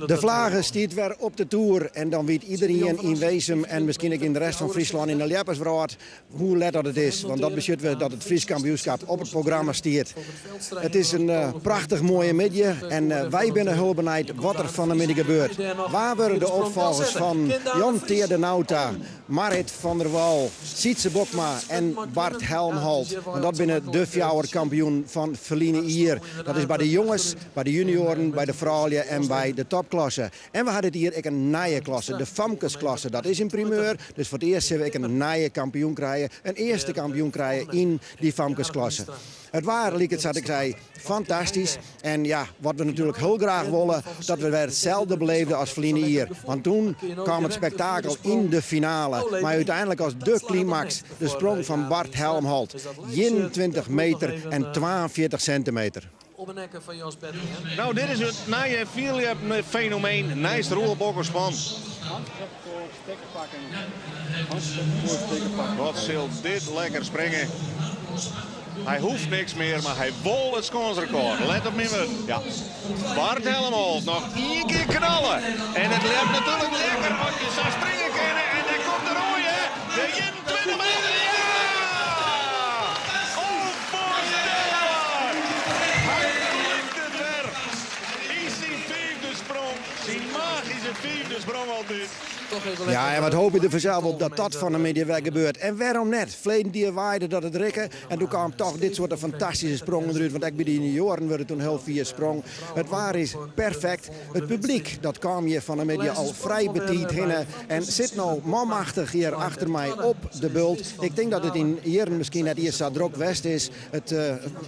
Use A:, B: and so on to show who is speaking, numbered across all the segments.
A: De flage stiet wer op de toer en dan wit iederien yn Wezum en miskien ek yn de rest fan Fryslân yn de ljepperswrâld hoe let dat it is, want dat betsjut wer dat it Frysk kampioenskap op it programma stiet. It is in prachtich moaie middei en wy binne hiel benijd wat der fan 'e middei gebeurt. Wa wurde de opfolgers fan Jan Teade Nauta, Marrit van der Wal, Sytse Bokma en Bart Helmholt? Want dat binne de fjouwer kampioenen fan ferline jier. Dat is by de jonges, by de junioaren, by de froulju en by de topklasse. En we ha dit jier ek in nije klasse, de famkesklasse. Dat is in primeur, dus foar it earst sille we ek in nije kampioen krije, in earste kampioen krije yn dy famkesklasse. It waar liket, sa't ik sei, fantastysk. En ja, wat we natuerlik hiel graach wolle, dat we wer itselde beleefde as ferline jier. Want toen kaam it spektakel yn de finale, mei úteinlik as de klimaks de sprong fan Bart Helmholt, 21 meter en 42 sintimeter.
B: No, dit is it nije fierljepfenomeen neist Roel Bokkersman. Wat sil dit lekker springe. Hy hoecht niks mear, mar hy wol it skânsrekôr. Let op myn wurden. Ja. Bart Helmholt noch ien kear knalle. En it ljept natuerlik lekker as je sa springe kinne. En dêr komt de roaie. De 21 meter. Ja! Onvoorstelbaar! Hy lukt it wer. Yn syn fiifde sprong. Syn magyske fiifde sprong altyd.
A: Ja, en wat hoopje je der fansels op dat dat fan 'e middei wer gebeurt. En wêrom net? Ferleden jier waaide dat it rikke en doe kaam toch dit soarte fantastyske sprongen derút. Want ek by de junioaren wurde toen hiel fier sprong. It waar is perfekt. It publyk dat kaam hjir fan 'e middei al frij betiid hinne en sit no manmachtich hjir achter my op de bult. Ik tink dat it yn jierren miskien net iens sa drok west is. It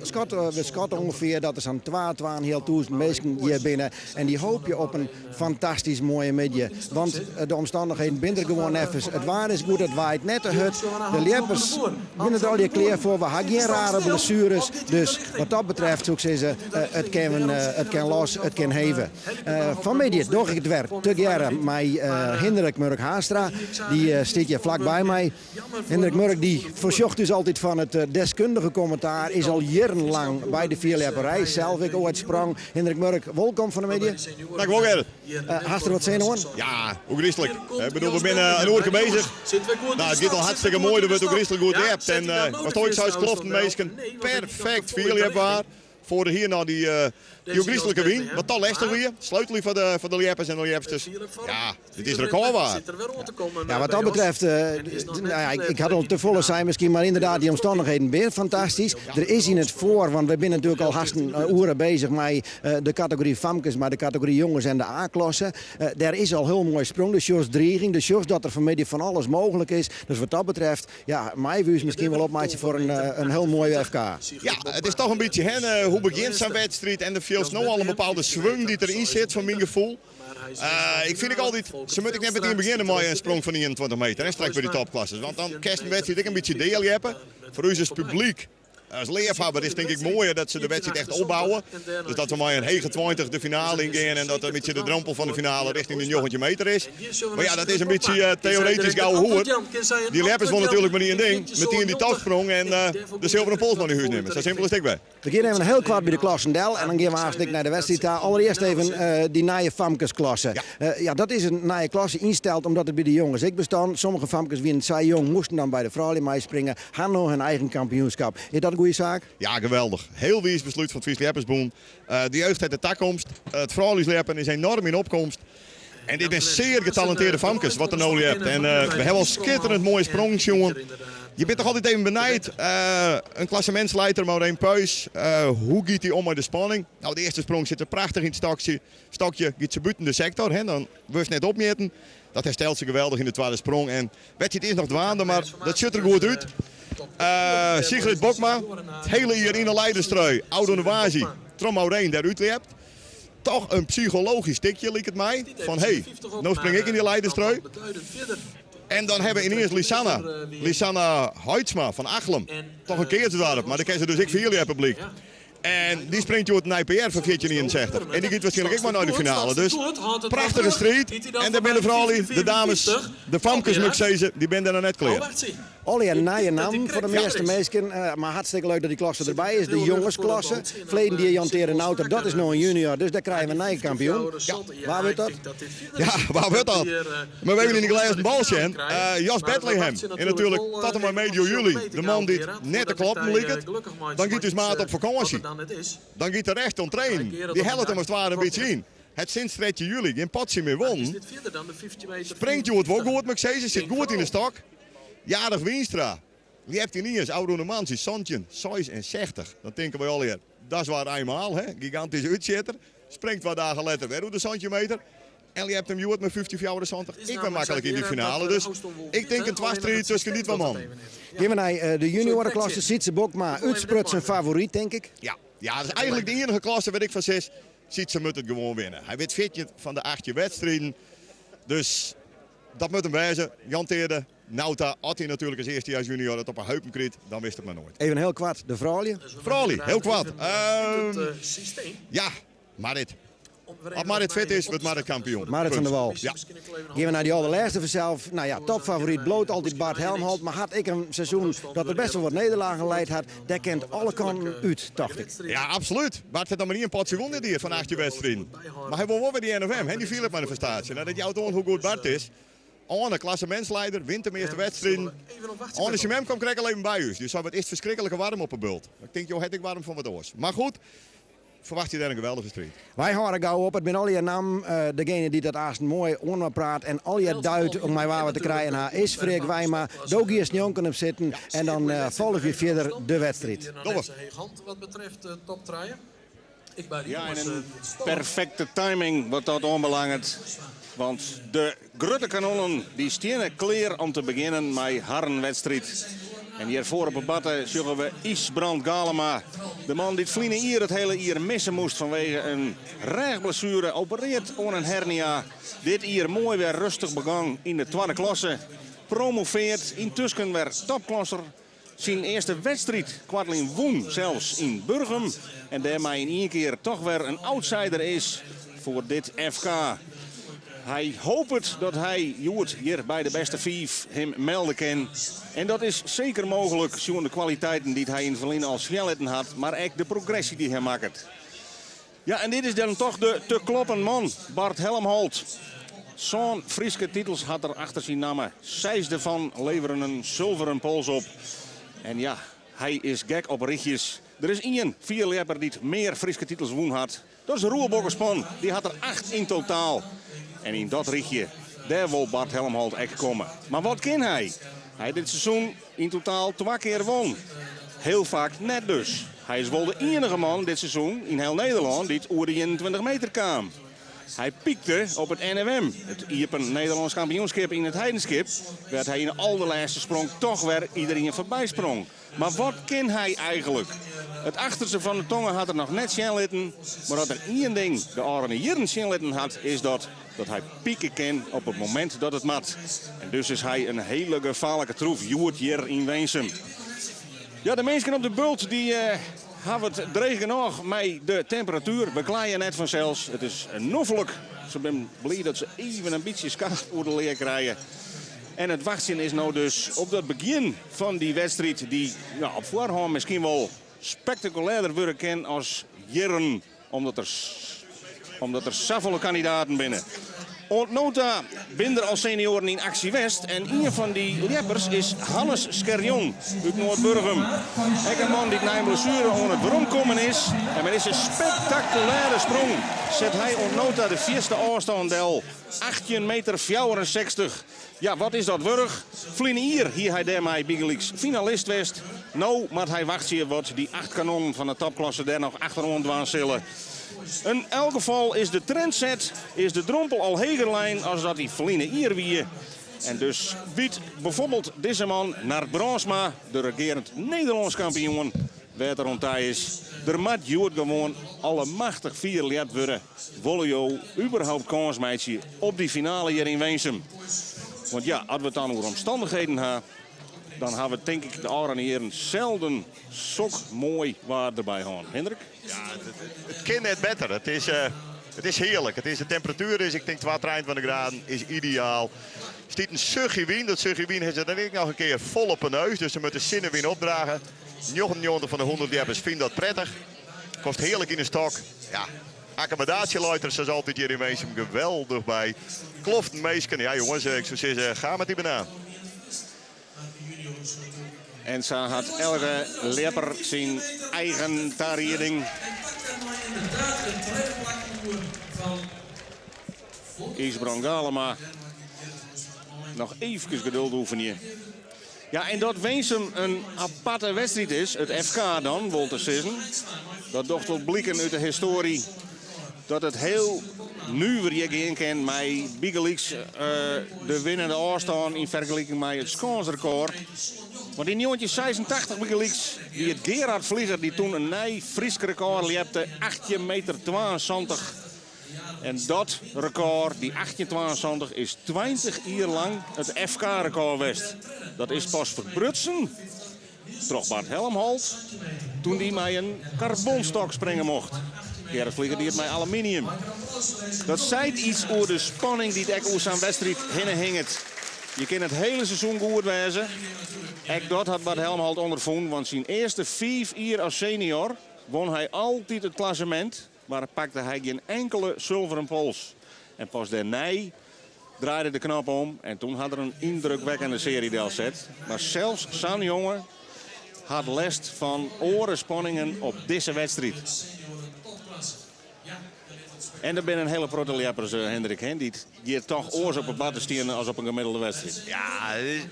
A: skat, we skatte ûngefear dat der sa'n twa, twaenhealtûzen minsken hjir binne en dy hoopje op in Fantastysk moaie middei, want de omstannichheden binne der gewoan neffens. It waar is goed, it waait net te hurd. De ljeppers binne der allegear klear foar. We ha gjin rare blessueres. Dus wat dat betreft soe ik sizze, it kin, it kin los, it kin heve. Fanmiddei doch ik it wer tegearre mei Hindrik Murk Haanstra. Dy stiet hjir flakby my. Hindrik Murk dy foarsjocht ús altyd fan it deskundige kommentaar, is al jierrenlang by de fierljepperij, sels ek oait sprong. Hindrik Murk, wolkom fan 'e middei.
C: Dankewol Gerrit.
A: Hast der wat sin oan?
C: Ja, oergryslik. Ik bedoel, we binne in oerke bezich. Nou, it giet al hartstikke moai, der wurdt oergryslik goed ljept. En watsto ek seist, kloften minsken, perfekt fierljepwaar. Foarich jier nei dy oergryslike wyn, wat toch lestich wie. Sleutel foar de, foar de ljeppers en de ljepsters. Ja, dit is rekôrwaar.
A: Ja, wat dat betreft, nou ja, ik had al te folle sein miskien, mar ynderdaad, dy omstannichheden binne fantastysk. Der is yn it foar, want we binne natuerlik al hast in oere bezich mei de kategory famkes, mei de kategory jonges en de A-klasse. Dêr is al hiel moai sprong. Do sjochst driging, do sjochst dat der fanmiddei fan alles mooglik is. Dus wat dat betreft, Ja, meie we ús miskien wol opmeitsje foar in hiel moai FK.
C: Ja, it is toch in bytsje hè, hoe begjint sa'n wedstriid en do fielst no al in bepaalde swung dy't deryn sit, foar myn gefoel. Ik fyn ek altyd, se moat ek net metien begjinne mei in sprong fan 21 meter hè, straks by dy topklassers, want dan kinst in wedstriid ek in bytsje dealjeppe. Foar ús as publyk As leafhawwer is it tink ik moaier dat se de wedstriid echt opbouwe. Dus dat we mei in hege 20 de finale yngean en dat in bytsje de drompel fan de finale richting de 19 meter is. Mar ja, dat is in bytsje teoretysk geouwehoer. Dy ljeppers wolle natuerlik mar ien ding, metien dy topsprong en de silveren pols mei nei hûs nimme. Sa simpel is it ek wer.
A: We gean even hiel koart by de klassen del en dan gean we aanst ek nei de wedstriid ta. Allerearst even dy nije famkesklasse. Ja, dat is in nije klasse ynsteld omdat it by de jonges ek bestaan. Sommige famkes wienen sa jong, moasten dan by de froulju meispringe. Ha no hun eigen kampioenskap. Is dat in goede saak?
C: Ja, geweldich. Heel wiis beslút fan it Frysk Ljeppersbûn. De jeugd hat de takomst. It frouljusleppen is enorm yn opkomst. En dit binne sear getalentearde famkes wat der no ljept. En we hawwe al skitterend moaie sprongen sjoen. Je binne toch altyd even benijd. In klassemintsleider, Maureen Puis, hoe giet dy om mei de spanning? Nou, de earste sprong sit der prachtich yn it stokje. Stokje giet se bûten de sektor, hè, dan wurdst net opmjitten. Dat herstelt se geweldich yn de twadde sprong. En wedstriid is noch dwaande, mar dat sjocht der goed út. Sigrid Bokma, it hiele jier yn de leiderstrui, ôfrûne woansdei troch Maureen dêr útljept. Toch in psychologysk stikje liket my, fan hé, no spring ik yn dy leiderstrui. En dan hawwe we yniens Lisanne, Lisanne Hoitsma fan Achlum. Toch in keatsdoarp, mar dêr kin se dus ek fierljeppe blykt. En dy springt hjoed in nij PR fan 1461. En dy giet wierskynlik ek mei nei de finale. Dus prachtige striid. En dêr binne de froulju, de dames, de famkes moat ik sizze, dy binne dêr noch net klear.
A: Allegear nije nammen foar de measte minsken, mar hartstikke leuk dat dy klasse derby is, de jongesklasse. Ferleden jier Jan Teade Nauta, dat is no in junior, dus dêr krije we in nije kampioen. Wa wurdt dat?
C: Ja, wa wurdt dat? Moatte we even yn de glêzen bal sjen. Jos Bethlehem en natuerlik tot en mei medio july de man dy't net te kloppen liket. Dan giet ús maat op fakânsje. Dan giet de rest oan trainen. Dy hellet him as it ware in bytsje yn. Hat sinds 13 july gjin potsje mear wûn. Springt hjoed wol goed, moat ik sizze. Sit goed yn de stok. Jarich Wienstra ljept yniens ôfrûne moandei 17,66. Dan tinke wy allegear, dat is waar eenmaal, hè? Gigantyske útsjitter. Springt twa dagen letter wer oer de 17 meter. En ljept him hjoed mei 15,74 ek wer maklik yn dy finale. Dus ik tink in twastriid tusken dy twa mannen.
A: Gean we nei de junioareklasse. Sytse Bokma, útsprutsen favoryt, tink ik.
C: Ja, ja, dat is eigenlik de ienige klasse wêr't ik fan sis, Sytse moat it gewoan winne. Hy wint 14 fan de 18 wedstriden. Dus dat moat him wêze. Jan Teade Nauta, as hy natuerlik as earstejaars junior it op 'e heupen krijt, dan wist it mar noait.
A: Even hiel koart, de froulju.
C: Froulju, hiel koart. Ja, Marit. As Marit fit is, wurdt Marit kampioen.
A: Marit van der Wal.
C: Ja.
A: Gean we nei dy alderlêste fansels. Nou ja, topfavoryt bliuwt altyd Bart Helmholt, mar hat ek in seizoen dat er best wol wat nederlagen lijd hat. Dêr kin it alle kanten út, tocht ik.
C: Ja, absolút. Bart hat noch mar ien potsje wûn dit jier fan 18 wedstriden. Mar hy wol wol wer dy NFM, hè, dy Philip manifestaasje. Nou, dat jout oan hoe goed Bart is. Oane, klassemintsleider, wint de measte wedstriden. Oane syn mem komt krekt al even by ús. Dy sei, wat is it ferskriklik waarm op 'e bult. Ik tink, jo hat ek waarm fan wat oars. Mar goed, ferwachtsje dêr in geweldige striid.
A: Wy hâlde gau op. It binne allegear nammen. Degene dy't dat aansten moai oan praat en allegear duidt om mei wa we te krijen ha, is Freark Wijma. Do giest njonken him sitten en dan folgje fierder de wedstriid.
C: Dogge we.
B: Ja, en in perfekte timing wat dat oanbelanget. Want de grutte kanonnen dy steane klear om te begjinnen mei harren wedstriid. En hjirfoar op 'e batte sjogge we Ysbrand Galema. De man dy't ferline jier it hiele jier misse moast fanwege in rêchblessuere, opereard oan in hernia. Dit jier moai wer rêstich begong yn de twadde klasse. Promoveard, yntusken wer topklasser. Syn earste wedstriid koartlyn wûn sels yn Burgum en dêrmei yn ien kear toch wer in outsider is foar dit FK. Hy hopet dat hy hjoed hjir by de bêste fiif him melde kin. En dat is seker mooglik sjoen de kwaliteiten dy't hy yn it ferline al sjen litten hat, mar ek de progresje dy't hy makket. Ja, en dit is dan toch de te kloppen man, Bart Helmholt. Sân Fryske titels hat er achter syn namme. Seis derfan leveren in sulveren pols op. En ja, hy is gek op rychjes. Der is ien fierljepper dy't mear Fryske titels wûn hat. Dat is Roel Bokkespan. Dy hat der acht yn totaal. En yn dat rychje, dêr wol Bart Helmholt ek komme. Mar wat kin hy? Hy hat dit seizoen yn totaal twa kear wûn. Hiel faak net dus. Hy is wol de ienige man dit seizoen yn hiel Nederlân dy't oer de 21 meter kaam. Hy pykte op it NFM, it Iepen Nederlânsk Kampioenskip yn It Heidenskip, wêr't hy yn de alderlêste sprong toch wer iderien foarby sprong. Mar wat kin hy eigenlik? It achterste fan de tonge hat er noch net sjen litten, mar as er ien ding de ôfrûne jierren sjen litten hat, is dat dat hy pike kin op it momint dat it moat. En dus is hy in hiele gefaarlike troef hjoed hjir yn Winsum. Ja, de minsken op de bult dy hawwe it dreech genôch mei de temperatuer. We kleie net fansels. It is noflik. Se binne bliid dat se even in bytsje skaad oer de lea krije. En it wachtsjen is no dus op dat begjin fan dy wedstriid dy't ja, op foarhân miskien wol spektakulêrder wurde kin as jierren, omdat der, omdat der safolle kandidaten binne. Oant no ta binne der al senioaren yn aksje west en ien fan dy ljeppers is Hannes Scherjon út Noardburgum. Ek in man dy't nei in blessuere oan it weromkommen is. En mei dizze spektakulêre sprong set hy oant no ta de fierste ôfstân del, 18 meter 64. Ja, wat is dat wurdich? Ferline jier hie hy dêrmei bygelyks finalist west. No moat hy wachtsje wat dy acht kanonnen fan de topklasse dêr noch achteroan dwaan sille. In elk gefal is de trendset, is de drompel al heger lein as dat dy ferline jier wie. En dus wit bijvoorbeeld dizze man, Nard Brandsma, de regearend Nederlânsk kampioen, wêr't er oan ta is. Der moat hjoed gewoan allemachtich fier ljept wurde, wolle jo überhaupt kâns meitsje op dy finale hjir yn Winsum. Want ja, as we it dan oer omstannichheden ha.
D: Dan hawwe we tink ik de ôfrûne jierren selden sok moai waar derby hân. Hindrik?
C: Ja, it kin net better. It is, it is hearlik. It is, de temperatuer is, ik tink 2, 23 graden, is ideaal. Stiet in suchje wyn. Dat suchje wyn is der ek noch in kear fol op 'e neus. Dus se moatte sinnewyn opdrage. 99 fan de 100 ljeppers fine dat prettich. Komst hearlik yn 'e stok. Ja, akkommodaasje leit der sa as altyd hjir yn Winsum geweldich by. Kloften minsken. Ja jonges, ik soe sizze, ga met die banaan.
D: En sa hat elke ljepper syn eigen tarieding. Ysbrand Galema noch eefkes geduld oefenje. Ja, en dat Winsum in aparte wedstriid is, it FK dan, wol te sizzen. Dat docht wol bliken út de histoarje dat it hiel nuver hjir gean kin mei bygelyks de winnende ôfstân yn fergeliking mei it skânsrekôr. Want yn 1986 bygelyks wie it Gerard Vlieger dy't toen in nij Frysk rekôr ljepte, 18 meter 72. En dat rekôr, dy 1872, is 20 jier lang it FK-rekôr west. Dat is pas ferbrutsen troch Bart Helmholt toen dy mei in karbonstok springe mocht. Gerard Vlieger die it mei aluminium. Dat seit iets oer de spanning dy't ek oer sa'n wedstriid hinne hinget. Je kinne it hiele seizoen goed wêze. Ek dat hat Bart Helmholt ûnderfûn, want syn earste fiif jier as senior won hy altyd it klassemint, mar pakte hy gjin inkele sulveren pols. En pas dêrnei draaide de knop om en toen hat er in yndrukwekkende searje delset. Mar sels sa'n jonge hat lêst fan oare spanningen op dizze wedstriid. En der binne in hiele protte ljeppers, Hendrik, hè, dy't hjir toch oars op 'e matte steane as op in gemiddelde wedstriid.
C: Ja, it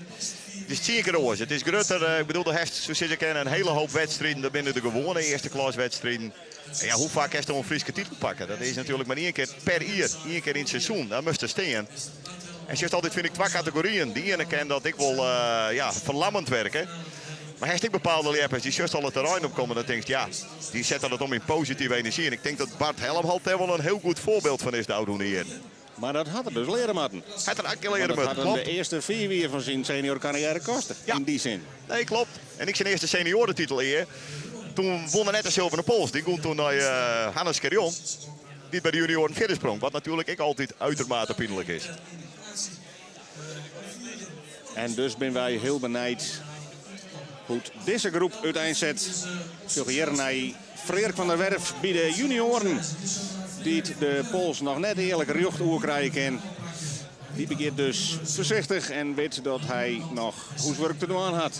C: is tsien kear oars. It is grutter. Ik bedoel, do hast, sa sizze kin, in hiele hoop wedstriden. Dat binne de gewoane earste klas wedstriden. En ja, hoe faak kinsto in Fryske titel pakke? Dat is natuerlik mar ien kear per jier. Ien kear yn it seizoen. Dan moatst der stean. En sjochst altyd, fyn ik, twa kategoryen. De iene kin dat ek wol ja, ferlammend werke. Mar hast ek bepaalde ljeppers, dy sjochst al it terrein opkommen en dan tinkst, ja, dy sette dat om yn positive enerzjy. En ik tink dat Bart Helmholt dêr wol in hiel goed foarbyld fan is de ôfrûne jierren.
D: Mar dat hat er dus leare moatten.
C: Hat er ek leare
D: Want dat
C: moatten,
D: hat him
C: klopt.
D: de earste fiif jier fan syn seniorkarriêre koste, yn dy sin.
C: Nee, klopt. En ek syn earste senioaretitel ea, toen wûn er net de Zilveren Pols. Dy gong toen nei Hannes Scherjon, dy't by de junioaren fierder sprong. Wat natuerlik ek altyd uitermate pynlik is.
D: En dus binne wy hiel benijd hoe't dizze groep úteinset. Sjogge hjir nei Freerk van der Werf by de junioaren, dy't de pols noch net earlik rjocht oer krije kin. Dy begjint dus foarsichtich en wit dat hy noch hûswurk te dwaan hat.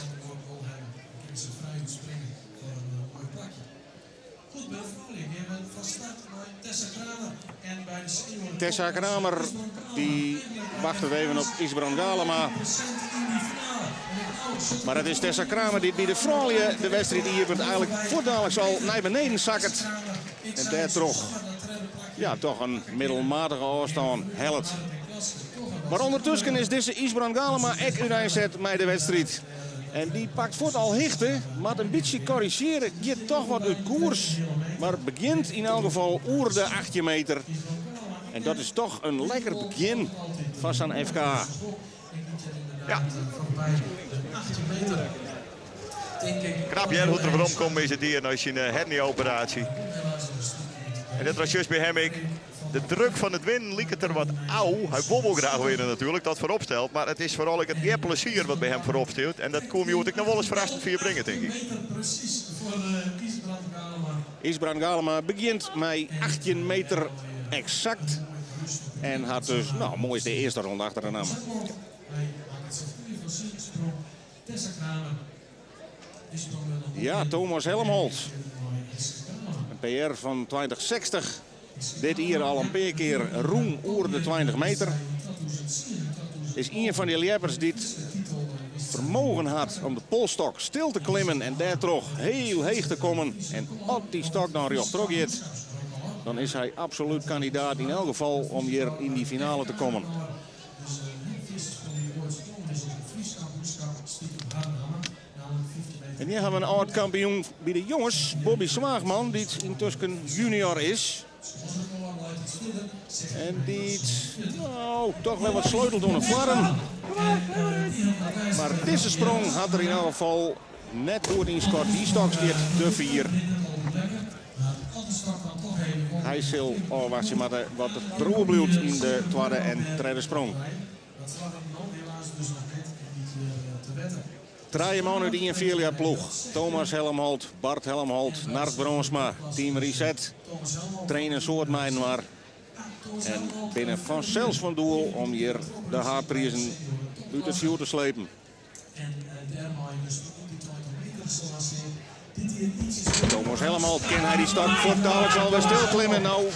D: Tessa Kramer dy wachtet even op Ysbrand Galema. Mar it is Tessa Kramer dy't by de froulju de wedstriid iepent. Eigenlik fuortdaliks al nei beneden sakket. En dêrtroch ja, toch in middelmatige ôfstân hellet. Mar ûndertusken is dizze Ysbrand Galema ek úteinset mei de wedstriid. En dy pakt fuort al hichte, moat in bytsje korrizjearje, giet toch wat út koers. Mar begjint yn elk gefal oer de 18 meter. En dat is toch in lekker begjin fan sa'n FK.
C: Ja. Knap hear, hoe't er weromkommen is it jier nei syn hernia-operaasje. En dat was juist by him ek. De druk fan it winnen liket der wat ôf. Hy wol wol graach winne natuerlik, dat foarop steld. Mar it is foaral ek it ear plezier wat by him foarop stiet. En dat koe him hjoed ek noch wol ris ferrassend fier bringe, tink ik.
D: Ysbrand Galema begjint mei 18 meter eksakt. En hat dus, no, moai is de earste ronde achter de namme. Ja, Thomas Helmholt. Een PR fan 2060. Dit jier al in pear kear rûn oer de 20 meter. Is ien fan dy ljeppers dy't fermogen hat om de polsstok stil te klimmen en dêrtroch hiel heech te kommen. En as dy stok dan rjochttroch giet, dan is hy absolút kandidaat yn elk gefal om hjir yn dy finale te kommen. En hjir hawwe we in âld-kampioen by de jonges, Bobby Zwaagman, dy't yntusken junior is. En dy't, no, toch wer wat sleutelt oan de foarm. Mar dizze sprong hat er yn elk gefal net goed ynskat. Dy stok stiet te fier. Hy sil ôfwachtsje moatte wat der oerbliuwt yn de twadde en tredde sprong. Trije man út ien fierljepploech. Thomas Helmholt, Bart Helmholt, Nard Bronsma, Team Reset traine in soad mei-inoar. En binne fansels fan doel om hjir de haadprizen út it fjoer te slepen. Thomas Helmholt, kin hy dy stok fuortdaliks alwer stil klimme? Nou,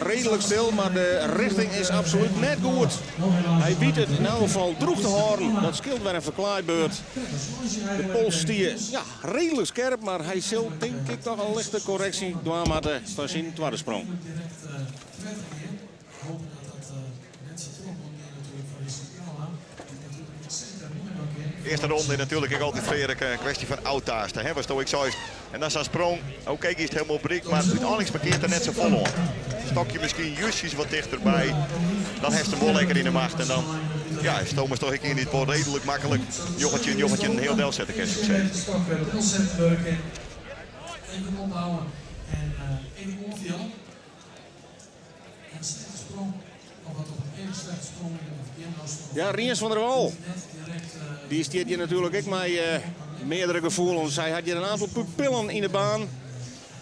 D: reedlik stil, mar de richting is absolút net goed. Hy wit it yn elk gefal drûch te hâlden. Dat skeelt wer in ferklaaibeurt. De pols stie ja, reedlik skerp, mar hy sil tink ik toch in lichte korreksje dwaan moatte foar syn twadde sprong.
C: Earste ronde is natuerlik ek altyd Freark in kwestje fan ôftaaste. Hè, watsto ek seist. En dan sa'n sprong, oké, giest hielendal bryk, mar úteinlik parkeart er net sa fol oan. Stokje miskien justjes wat tichterby, dan hast him wol lekker yn 'e macht. En dan ja, is Thomas toch ek ien dy't wol reedlik maklik 19, 19 en heal delsette kin, soe ik sizze.
D: Ja, Rients van der Wal. Dy stiet hjir natuerlik ek mei meardere gefoelens. Hy hat hjir in oantal pupillen yn de baan.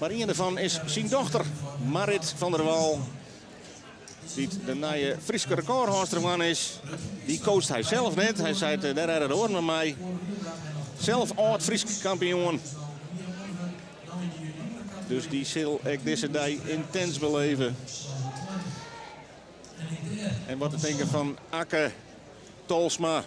D: Mar ien derfan is syn dochter, Marit van der Wal. Dy't de nije Fryske rekôrhâldster fan is. Dy coacht hy sels net. Hy seit, dêr rêde de oaren mar mei. Sels âld Frysk kampioen. Dus dy sil ek dizze dei yntins beleve. En wat te tinken fan Akke Tolsma.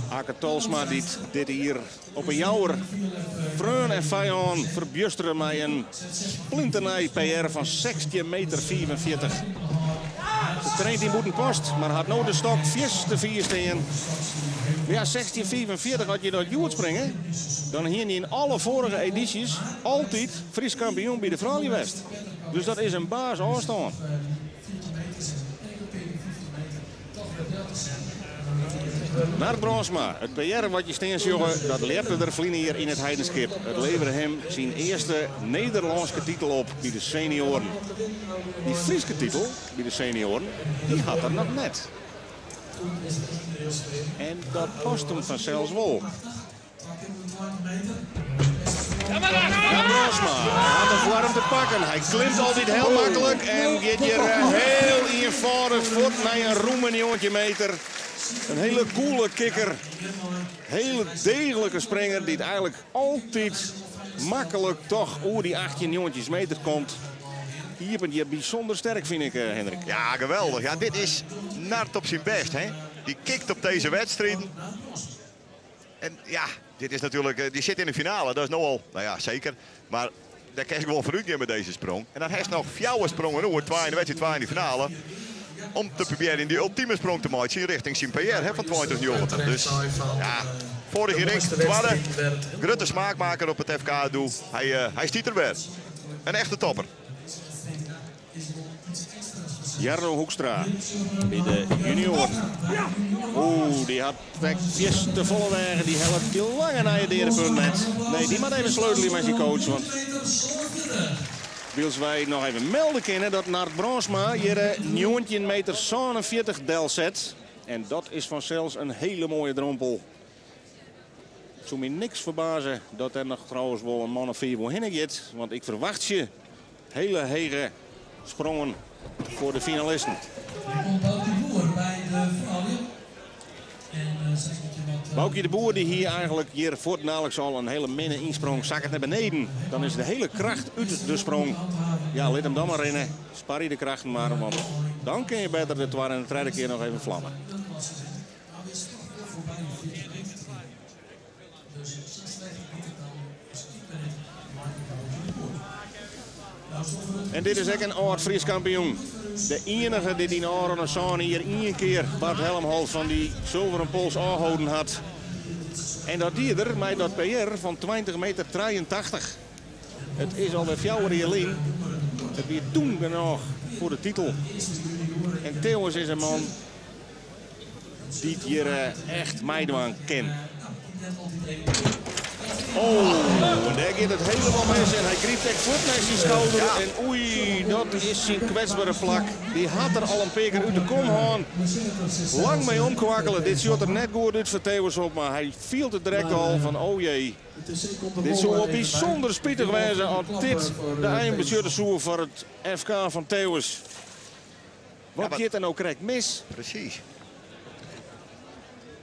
D: Akke Tolsma dy't dit jier op 'e Jouwer freon en fijân ferbjustere mei in splinternij PR fan 16 meter 45. Se traint yn Bûtenpost, mar hat no de stok fierste fier stean. Mar ja, 16,45, as je dat hjoed springe, dan hiene je yn alle foarige edysjes altyd Frysk kampioen by de froulju west. Dus dat is in baas ôfstân. Nard Brânsma, it PR wat je stean sjogge, dat ljepte der ferline jier yn It Heidenskip. It levere him syn earste Nederlânske titel op by de senioaren. Dy Fryske titel by de senioaren, dy hat er noch net. En dat past him fansels wol. Ja, Brânsma hat in foarm te pakken. Hy klimt altyd hiel maklik en giet hjir hiel ienfâldich fuort nei in rûme 19 meter. In hiele koele kikker. Hiele deeglike springer dy't eigenlik altyd maklik toch oer dy 18, 19 meter komt. Iepent hjir bysûnder sterk, fyn ik, Hendrik.
C: Ja, geweldich. Ja, dit is Nard op syn bêst. Hè? Dy kickt op dizze wedstriden. En ja, dit is natuerlik, dy sit yn de finale, dat is no al, no ja, seker. Mar dêr kinst gewoan foarút gean mei dizze sprong. En dan hast noch fjouwer sprongen oer, twa yn de wedstriid, twa yn de finale. Om te probearjen dy ultime sprong te meitsjen rjochting syn PR hè, fan 2090. Dus ja, foarich jier ek twadde, grutte smaakmaker op it FK doe. Hy, hy stiet der wer. In echte topper.
D: Jarno Hoekstra by de junioaren. Oeh, dy hat ek fierste folle weage. Dy hellet dy lange nije deade punt net. Nee, dy moat even sleutelje mei syn coach. Want wylst wy noch even melde kinne dat Nard Brânsma hjir 19 meter 47 delset. En dat is fansels in hiele moaie drompel. It soe my niks ferbaze dat der noch trouwens wol in man of fiif oerhinne giet. Want ik ferwachtsje Hele hege sprongen foar de finalisten. Boukje de Boer die hie eigenlik hjir fuortdaliks al in hiele minne ynsprong. Sakket nei beneden. Dan is de hiele kracht út de sprong. Ja, lit him dan mar rinne. Sparje de krachten mar, want dan kin je better de twadde en de tredde kear noch even flamme. En dit is ek in âld Frysk kampioen. De iennige dy't yn ôfrûne sân jier ien kear Bart Helmholt fan dy sulveren pols ôfholden hat. En dat die er mei dat PR fan 20 meter 83. It is alwer 4 jier lyn. It wie toen genôch foar de titel. En Theeuwes is in man dy't hjir echt meidwaan kin. Oh, en dêr giet it hielendal mis. En hy grypt ek fuort nei syn skouder. En oei, dat is syn kwetsbere plak. Dy hat er al in pear kear út de kom hân. Lang mei omkwakkele. Dit sjocht der net goed út foar Theeuwes op, mar hy fielt it direkt al fan oh jee. Dit soe wol bysûnder spitich wêze as dit de ein betsjutte soe foar it FK fan Theeuwes. Wat giet der no krekt mis?
C: Presys.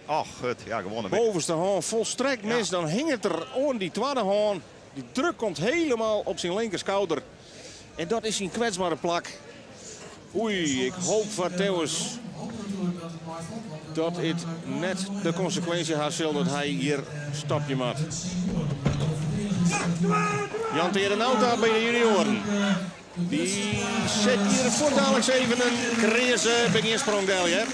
C: Och, gut. Ja, gewoan in
D: Bovenste hân folstrekt mis. Dan hinget er oan dy twadde hân. Dy druk komt helemaal op syn linkerskouder. En dat is syn kwetsbere plak. Oei, ik hoop foar Theeuwes dat it net de konsekwinsje ha sil dat hy hjir stopje moat. Jan Teade Nauta by de junioaren. Dy set hjir fuortdaliks even in kreaze begjinsprong del, hear.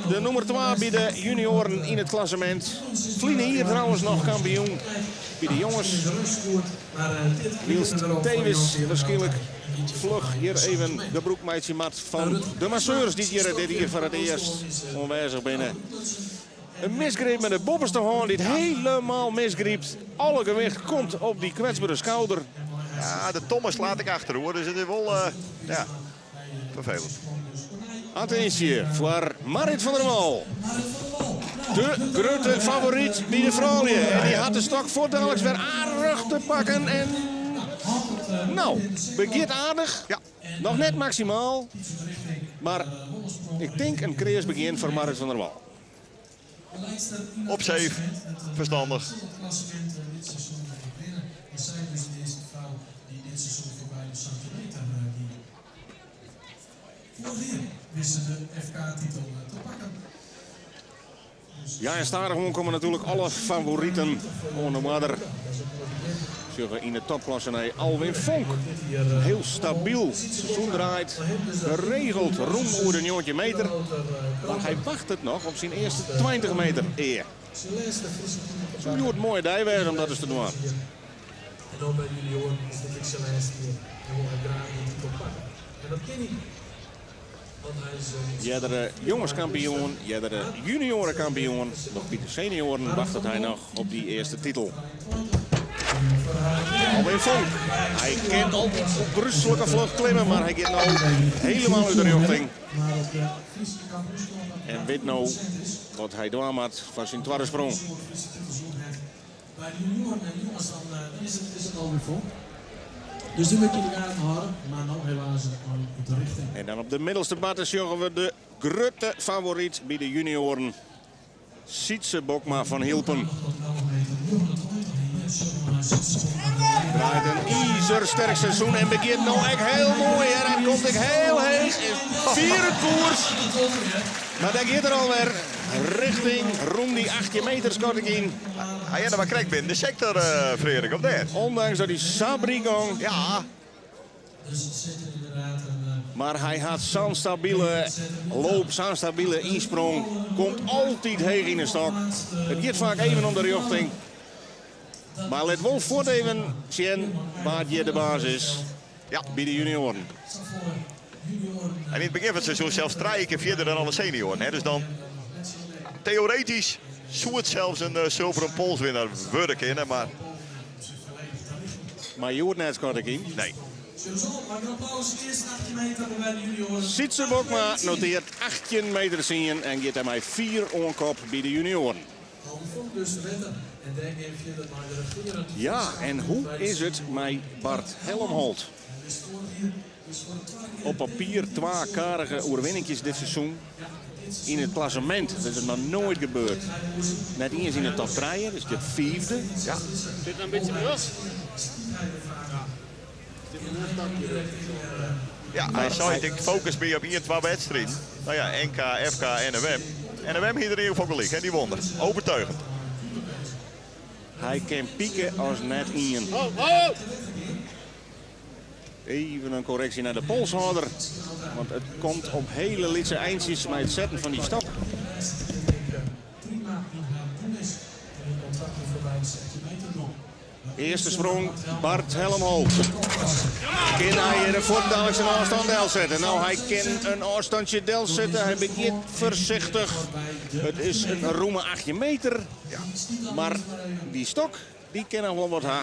D: De nûmer 2 by de junioaren yn it klassemint. Ferline jier trouwens noch kampioen by de jonges. Wylst Theeuwes wierskynlik fluch hjir even gebrûk meitsje moat fan de masseurs dy't hjir dit jier foar it earst oanwêzich binne. In misgreep mei de boppeste hân dy't helemaal misgrypt. Alle gewicht komt op dy kwetsbere skouder.
C: Ja, de tomme slaat ek achteroer, dus it is wol ja, ferfelend.
D: Attinsje foar Marrit van der Wal. De grutte favoryt by de froulju. En dy hat de stok fuortdaliks wer aardich te pakken. En no, begjint aardich.
C: Ja.
D: Noch net maksimaal, mar ik tink in kreas begjin foar Marrit van der Wal.
C: Op safe, ferstannich.
D: Ja, en stadichoan komme natuerlik alle favoriten oan de oarder. Sjogge yn de topklasse nei Alwin Fonk. Hiel stabyl seizoen draait. Geregeld rûn oer de 19 meter. Mar hy wachtet noch op syn earste 20 meter ea. Soe hjoed in moaie dei wêze om dat ris te dwaan. Eardere jongeskampioen, eardere junioarekampioen. Noch by de senioaren wachtet hy noch op dy earste titel. Alwin Fonk. Hy kin altyd ôfgryslike fluch klimme, mar hy giet no helemaal út de rjochting. En wit no wat hy dwaan moat foar syn twadde sprong.
E: By de junioaren en jonges dan is it is it alwer fol. Dus dy moat je yn de gaten hâlde, mar no helaas ein út de richting.
D: En dan op de middelste barte sjogge we de grutte favoryt by de junioaren, Sytse Bokma fan Hylpen. Draait in izersterk seizoen en begjint no ek hiel moai. En komt ek hiel heech. Is fier út koers. Mar dêr giet er alwer richting rûn dy 18 meter skat ik yn.
C: Hy hat noch mar krekt binnen de sektor, Frederik, of net?
D: Ondanks dat hy sa bryk gong.
C: Ja.
D: Mar hy hat sa'n stabile loop, sa'n stabile ynsprong. Komt altyd heech yn 'e stok. It giet faak even om de rjochting. Mar lit wol fuort even sjen wa't hjir de baas is
C: Ja.
D: by de junioaren.
C: En yn it begjin fan it seizoen sels trije kear fierder dan alle senioaren. Hè? Dus dan teoretysk soe it sels in sulveren polswinner wurde kinne, mar
D: Mar hjoed net, skat ik yn.
C: Nee.
D: Sytse Bokma noteart 18 meter tsien en giet dêrmei fier oan kop by de junioaren. Ja, en hoe is it mei Bart Helmholt? Op papier twa karige oerwinninkjes dit seizoen. Yn it klassemint, dat is noch noait gebeurd. Net iens yn de top trije, dus dit fiifde.
C: Ja.
F: Zit er een beetje los?
C: Ja, hy sei ik focus my op ien, twa wedstriden. No ja, NK, FK, NMM. NMM hie er yn ieder gefal gelyk, hè, dy won er. Overtuigend.
D: Hy kin pike as net ien. Even in korreksje nei de polshâlder. Want it komt op hiele lytse eintsjes mei it setten fan dy stok. Earste sprong, Bart Helmholt. Kin hy de fuortendaliks in ôfstân delsette? No, hy kin in ôfstantsje delsette. Hy begjint foarsichtich. It is in rûme 18 meter. Mar dy stok, dy kin noch wol wat ha.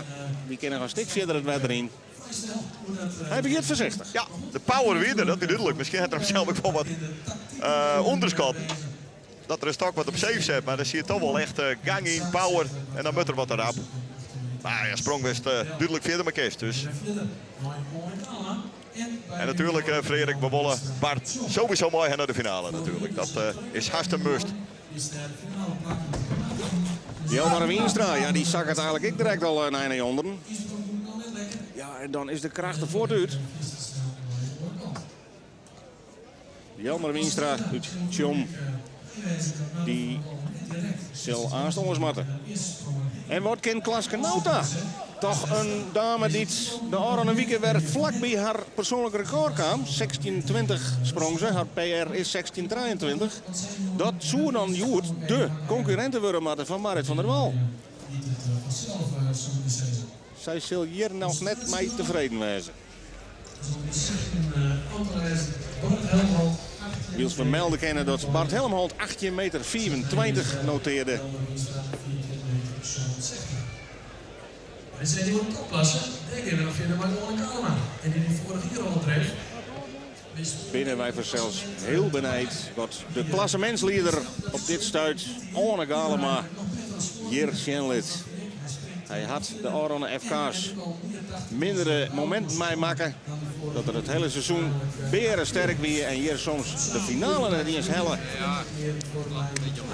D: Dy kin noch in stik fierder it wetter yn. Hy begjint foarsichtich.
C: Ja, de power wie der, dat wie dúdlik. Miskien hat er himsels ek wol wat ûnderskat. Dat er in stok wat op safe set, mar der siet toch wol echt gang yn, power. En dan moat er wat rap. Mar ja, sprong wist dúdlik fierder mei kist. Dus. En natuerlik, Frederik, we wolle Bart sowieso mei ha nei de finale natuerlik. Dat is hast in must.
D: Jelmar Wienstra, ja, dy sakket eigenlik ek direkt al nei ûnderen. Ja, en dan is de kracht der fuort út. Jelmer Wienstra út Tsjom, dy sil aanst oars moatte. En wat kin Klaske Nauta? Toch in dame dy't de ôfrûne wike wer flak by har persoanlik rekôr kaam. 16:20 sprong se, har PR is 16:23. Dat soe dan hjoed de konkurrinte wurde moatte fan Marit van der Wal. Sy sil hjir noch net mei tefreden wêze. Wylst we melde kinne dat Bart Helmholt 18 meter 25 notearde. Binne wy fansels hiel benijd wat de klassemintslieder op dit stuit, Oane Galema, hjir sjen lit. Hy hat de ôfrûne FK's mindere mominten meimakke. Dat er it hiele seizoen bearesterk wie en hjir soms de finale net iens helle.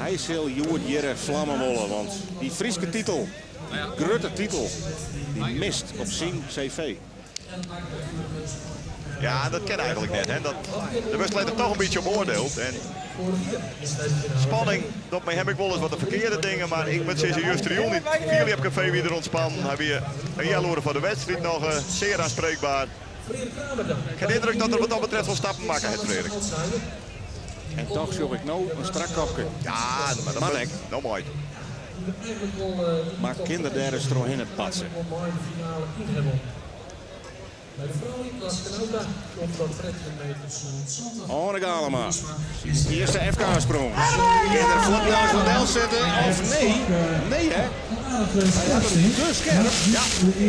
D: Hy sil hjoed hjir flamme wolle, want dy Fryske titel, grutte titel, dy mist op syn CV.
C: Ja, dat kin eigenlik net. Hè. Dat, der wurdt letter toch in bytsje op oardield. En spanning, dat mei him ek wolris wat de ferkearde dingen, mar ik moat sizze, justerjûn yn it Fierljepkafee wie er ûntspannen. Hy wie in healoere foar de wedstriid noch sear aanspreekbaar. Ik ha de yndruk dat er wat dat betreft wol stappen makke hat, Frederik.
D: En toch sjoch ik no in strak kopke.
C: Ja, mar dat
D: Moat ek.
C: No mei it.
D: Mar kin er dêr ris trochhinne patse? Oane Galema, syn earste FK-sprong. Kin er fuortendaliks wat delsette of nee? Nee hè? Hy hat him te skerp. Ja.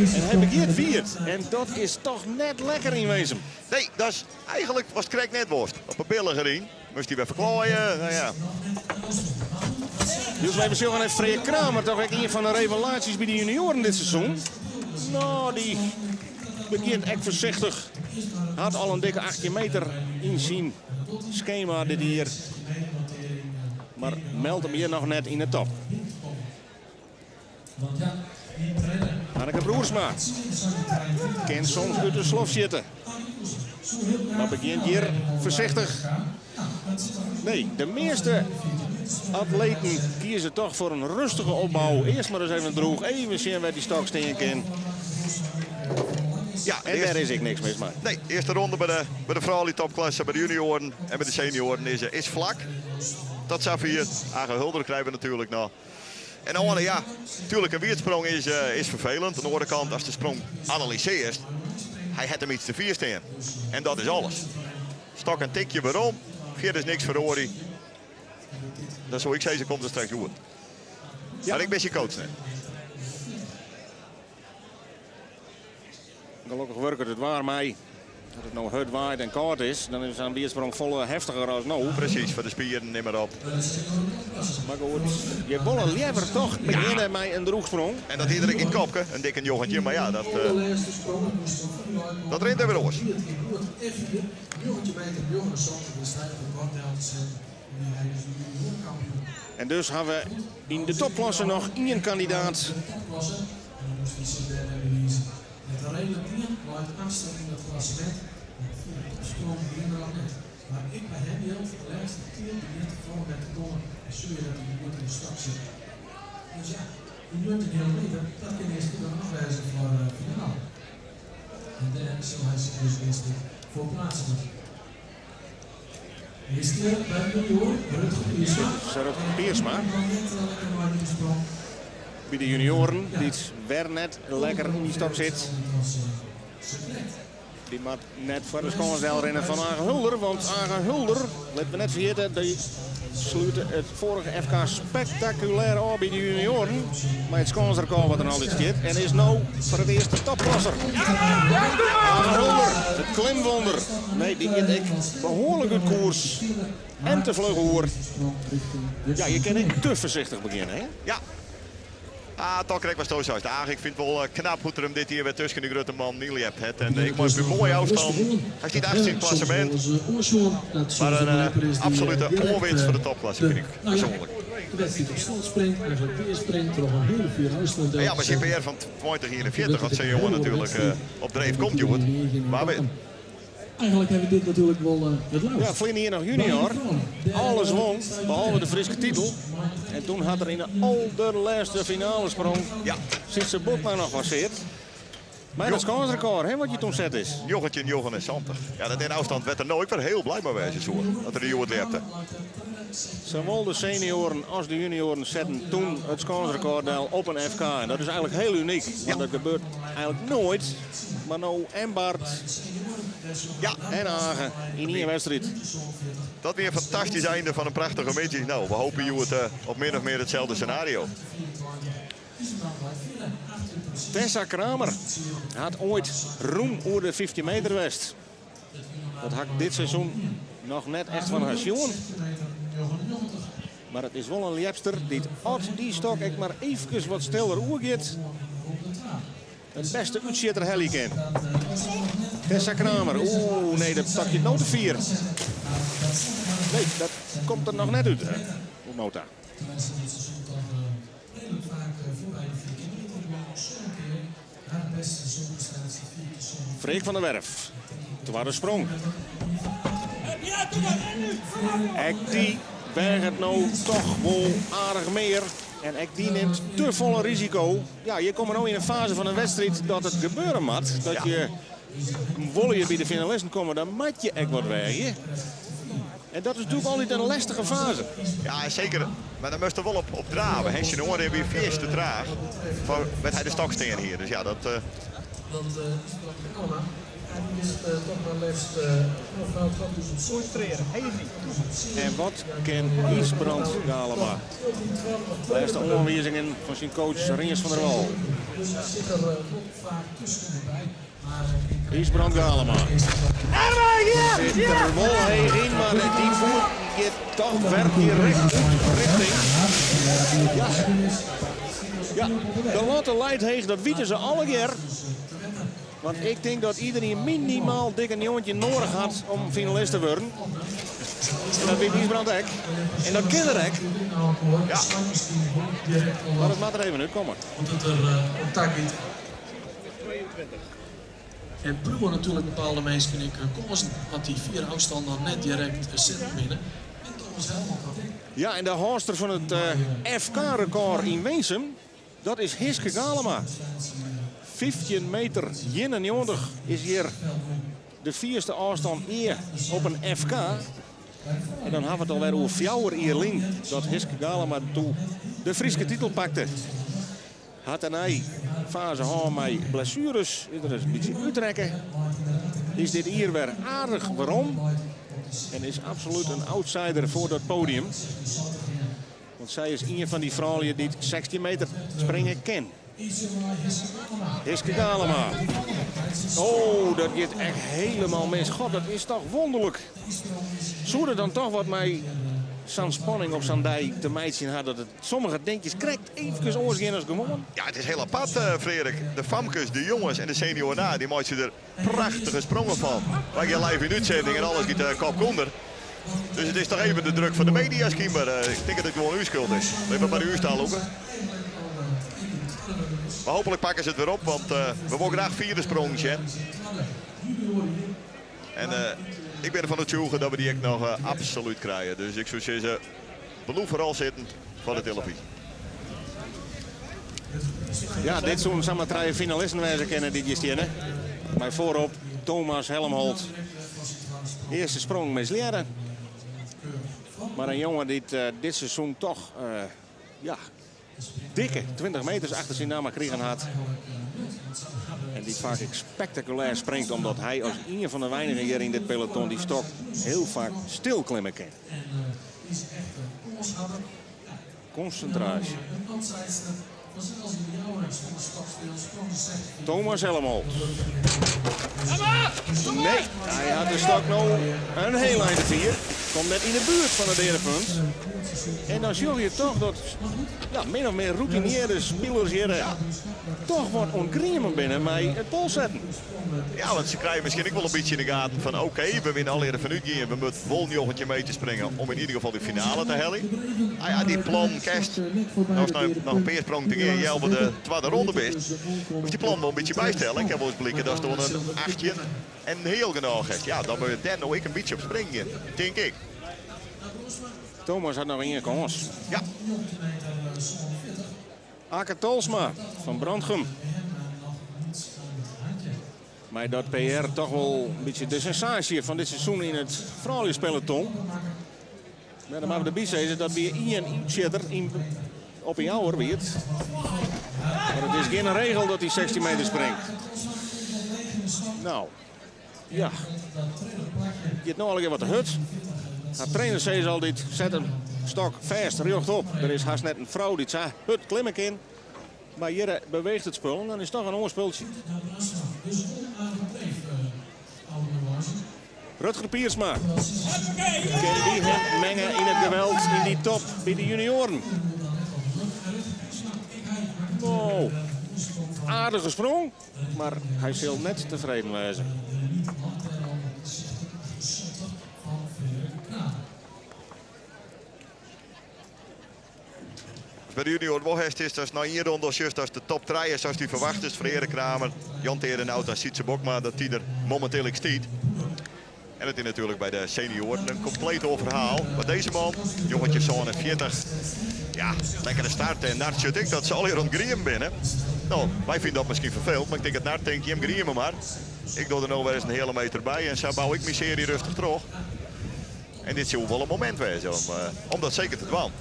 D: En hy begjint wiet. En dat is toch net lekker yn Winsum.
C: Nee, dat is eigenlik was it krekt net worst. Op 'e billige ryn. Moast hy wer ferklaaie, no ja.
D: Wylst wy besjogge net Freark Kramer, toch ek ien fan de revelaasjes by de junioaren dit seizoen. No, dy begjint ek foarsichtich. Hat al in dikke 18 meter yn syn skema dit jier. Mar meldt him hjir noch net yn de top. Hanneke Broersma kin soms út de slof sjitte. Mar begjint hjir foarsichtich. Nee, de measte atleten kieze toch foar in rêstige opbou. Earst mar ris even droech, even sjen wêr't dy stok stean kin.
C: Ja,
D: en dêr is ek niks mis mei.
C: Nee, earste ronde by de froulju topklasse, by de junioaren en by de senioaren is flak. Tot safier. Age Hulder krije we natuerlik noch. En oare, ja, tuerlik in wierdsprong is ferfelend. Oan de oare kant, ast de sprong analysearrest, hy hat him iets te fier stean. En dat is alles. Stok in tikje werom, fierders niks feroare. Dan soe ik sizze, komt it straks goed. Mar ik bin syn coach net.
D: Gelokkich wurket it waar mei. As it no hurd waait en kâld is, dan is sa'n wierdsprong folle heftiger as no.
C: Presys, foar de spieren, nim mar op.
D: Mar goed, je wolle leaver toch begjinne mei in droechsprong.
C: En dat hie er ek yn it kopke, in dikke njoggentjin, mar ja, dat rint wer oars.
D: En dus ha we yn de topklasse noch ien kandidaat. Rutger Piersma. By de junioaren, dy't wer net lekker yn dy stok sit. Dy moat net foar de skâns delrinne fan Age Hulder, want Age Hulder, litte we net ferjitte, dy slút it foarige FK spektakulêr ôf by de junioaren mei it skânsrekôr wat der altyd stiet en is no foar it earst de topklasser. Age Hulder, it klimwonder. Nee, dy giet ek behoarlik út koers en te fluch oer. Ja, je kinne ek te foarsichtich begjinne, hè?
C: Ja. Ah, toch krekt watsto seist. Age, ik fyn it wol knap hoe't er him dit jier wer tusken de grutte mannen ynljept hat. En ik mei op in moaie ôfstân. Hy stiet achtste yn it klassemint. Mar in absolute oanwinst foar de topklasse, fyn ik persoanlik. En ja, mei syn PR fan 2041, as sa'n jonge natuerlik op dreef komt hjoed, wa wit.
E: Eigenlijk hebben we dit natuurlijk wel het leukst.
D: Ja, ferline jier noch junior. Alles won, behalve de Fryske titel. En toen hat er yn de alderlêste finale sprong.
C: Ja.
D: Sytse Bokma noch passeard. Mei dat skânsrekôr, hè, wat je toen set is.
C: 1979. Ja, dat in ôfstân wêr't er no ek wer hiel blij mei wêze soe. Dat er de hjoed ljepte.
D: Sawol de senioaren as de junioaren setten toen it skânsrekôr del op in FK. En dat is eigentlik hiel unyk, want dat gebeurt eigentlik noait. Mar no en Bart
C: Ja.
D: en Age yn ien wedstriid.
C: Dat wie in fantastysk einde fan in prachtige middei. No, we hoopje hjoed op min of mear itselde senario.
D: Tessa Kramer hat oait rûm oer de 15 meter west. Dat ha ik dit seizoen noch net echt fan har sjoen. Mar it is wol in ljepster dy't as dy stok ek mar eefkes wat stiller oergiet, it bêste útsjitter helje kin. Tessa Kramer, oeh nee, dat stokje no te fier. Nee, dat komt der noch net út, oant no ta. Freek van der Werf, twadde sprong. Ek dy weaget no toch wol aardich mear. En ek dy nimt te folle risiko. Ja, je komme no yn in faze fan in wedstriid dat it gebeure moat. Dat je, wolle je by de finalisten komme, dan moat je ek wat weagje. En dat is natuerlik altyd in lestige faze.
C: Ja, seker. Mar dan moatst der wol op drave. Henk syn oanrin wie fierste traach foar wêr't hy de stok stean hie. Dus ja, dat.
D: En wat kin Ysbrand Galema? Lêste oanwizingen fan syn coach Rients van der Wal. Ysbrand Galema sit der wol heech yn, mar dy foet giet toch wer direkt út rjochting. Ja, ja, de latte leit heech, dat witte se allegear. Want ik tink dat iderien minimaal dikke 19 noadich hat om finalist te wurden. En dat wit Ysbrand ek. En dat kin er ek.
C: Ja.
D: Mar it moat der even útkomme.
E: En bliuwe natuerlik bepaalde minsken ek kânsen at dy fiere ôfstân dan net direkt sitten binne. En Thomas Helmholt hat ek.
D: Ja, en de hâldster fan it FK-rekôr yn Winsum, dat is Hiske Galema. 15 meter 91 is hjir de fierste ôfstân ea op in FK. En dan ha we it alwer oer 4 jier lyn dat Hiske Galema doe de Fryske titel pakte. Hat dêrnei faze hân mei blessueres, is der ris in bytsje útrekke. Is dit jier wer aardich werom en is absolút in outsider foar dat podium. Want sy is ien fan dy froulju dy't 16 meter springe kin. Hiske Galema. Oh, dat giet echt helemaal mis. God, dat is toch wonderlik. Soe der dan toch wat mei sa'n spanning op sa'n dei te meitsjen ha dat it sommige dinkjes krekt eefkes oars gean as gewoan?
C: Ja, it is hiel apart, Freark. De famkes, de jonges en de senioaren na, dy meitsje der prachtige sprongen fan. Wy gean live yn útsending en alles giet kop ûnder. Dus it is toch even de druk fan de media skynber. Ik tink dat it gewoan ús skuld is. Lit it mar ús talûke. Mar hooplik pakke se it wer op, want we wolle graach fiere sprongen sjen. En ik bin derfan oertsjûge dat we dy ek noch absolút krije. Dus ik soe sizze, bliuw foaral sitten foar de telefyzje.
D: Ja, dit soene samar trije finalisten wêze kinne dy't hjir steane. Mei foarop Thomas Helmholt. Earste sprong mislearre. Maar in jonge dy't dit seizoen toch ja, dikke 20 meters achter syn namme krigen hat. En dy't faak ek spektakulêr springt, omdat hy as ien fan de weinigen hjir yn dit peloton dy stok hiel faak stil klimme kin. Konsintraasje. Thomas Helmholt. Nee, hy hat de stok no in hiel ein te fier. Komt net yn de buert fan it deadepunt. En dan sjogge je toch dat ja, min of mear routinearre spilers hjir toch wat oan binne mei it poalsetten.
C: Ja, want se krije miskien ek wol in bytsje yn de gaten fan oké, we wiene allegear derfan útgien, we moatte wol 19 meter springe om yn ieder gefal de finale te heljen. Ah ja, dy plan kinst, as no noch in pear sprongen te gean, healwei de twadde ronde bist, moatst dy plan wol in bytsje bystelle. Ik ha wolris bliken datst oan in 18 en heal genôch hast. Ja, dan moat je dêr no ek in bytsje op springe, tink ik.
D: Thomas hat noch ien kâns.
C: Ja.
D: Ake Tolsma fan Brantgum. Mei dat PR toch wol in bytsje de sensaasje fan dit seizoen yn it frouljuspeloton. Maar dan moatte we derby sizze dat wie ien útsjitter yn, op 'e Jouwer wie it. Mar it is gjin regel dat hy 16 meter springt. No, ja. Giet no allegear wat te hurd. Har trainer sei altyd, set in stok fêst rjochtop. Der is hast net in frou dy't sa hurd klimme kin. Mar hjir beweecht it spul en dan is it toch in oar spultsje. Rutger Piersma. Kin dy him menge yn it geweld yn dy top by de junioaren? Oh, aardige sprong, mar hy sil net tefreden wêze.
C: By de junior wol hast is dat nei ien ronde sjochst dat de top 3 is as dy ferwachtest. Freark Kramer, Jan Terenhout en Sietse Bokma, dat dy der mominteel ek stiet. En it is natuerlik by de senioaren in kompleet oar ferhaal. Mar dizze man, jongetsje 47, ja, lekkere start. En Nart sjocht ek dat se allegear oan it griemen binne. No, wy fine dat miskien ferfelend, mar ik tink dat Nart tinkt, jim grieme mar. Ik doch der no wer ris in heale meter by en sa bou ik myn searje rêstich troch. En dit soe wol in momint wêze om dat seker te dwaan.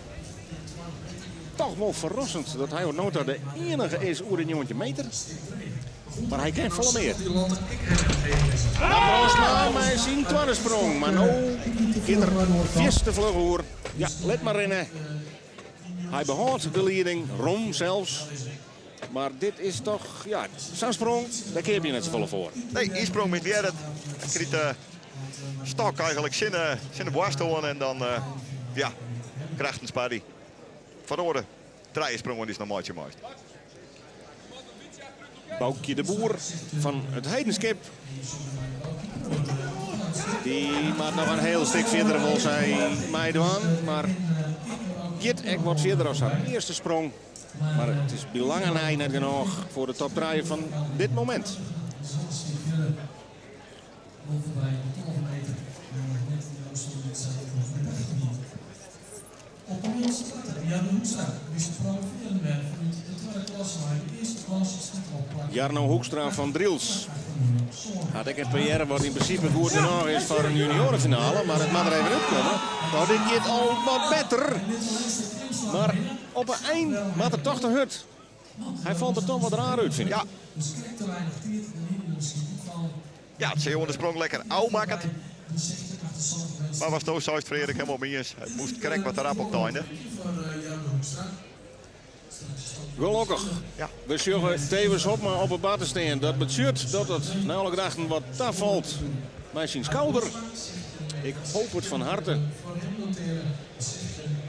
D: Toch wol ferrassend dat hy oant no ta de iennige is oer de 19 meter. Mar hy kin folle mear. Brosma mei syn twadde sprong. Mar no giet er fierste fluch oer. Ja, lit mar rinne. Hy behâldt de lieding, rom sels. Mar dit is toch, ja, sa'n sprong, dêr keapje je net safolle foar.
C: Nee, ien sprong mislearret. Hy krijt de stok eigentlik tsjin de boarst oan en dan, ja, krachten sparje. Foar de oare trije sprongen dy'tst noch meitsje meist.
D: Boukje de Boer fan It Heidenskip. Dy moat noch in hiel stik fierder wol sy meidwaan. Mar giet ek wat fierder as har earste sprong. Mar it is by lange nei net genôch foar de top 3 fan dit momint. Jarno Hoekstra fan Drylts hat ek in PR wat yn prinsipe goed genôch is foar in juniorenfinale, mar it moat der even útkomme. No, dit giet al wat better. Mar op 'e ein moat er toch te hurd. Hy falt der toch wat raar út, fyn ik.
C: Ja. Ja, it sil de sprong lekker ôfmakket. Mar watsto seist, Freark, hielendal mei iens. Hy moast krekt wat rap op it ein.
D: Gelokkich.
C: Ja.
D: We sjogge Thewis Hobma op 'e bar te stean. Dat betsjut dat it nei alle gedachten wat tafalt mei syn skouder. Ik hoopje it fan herte.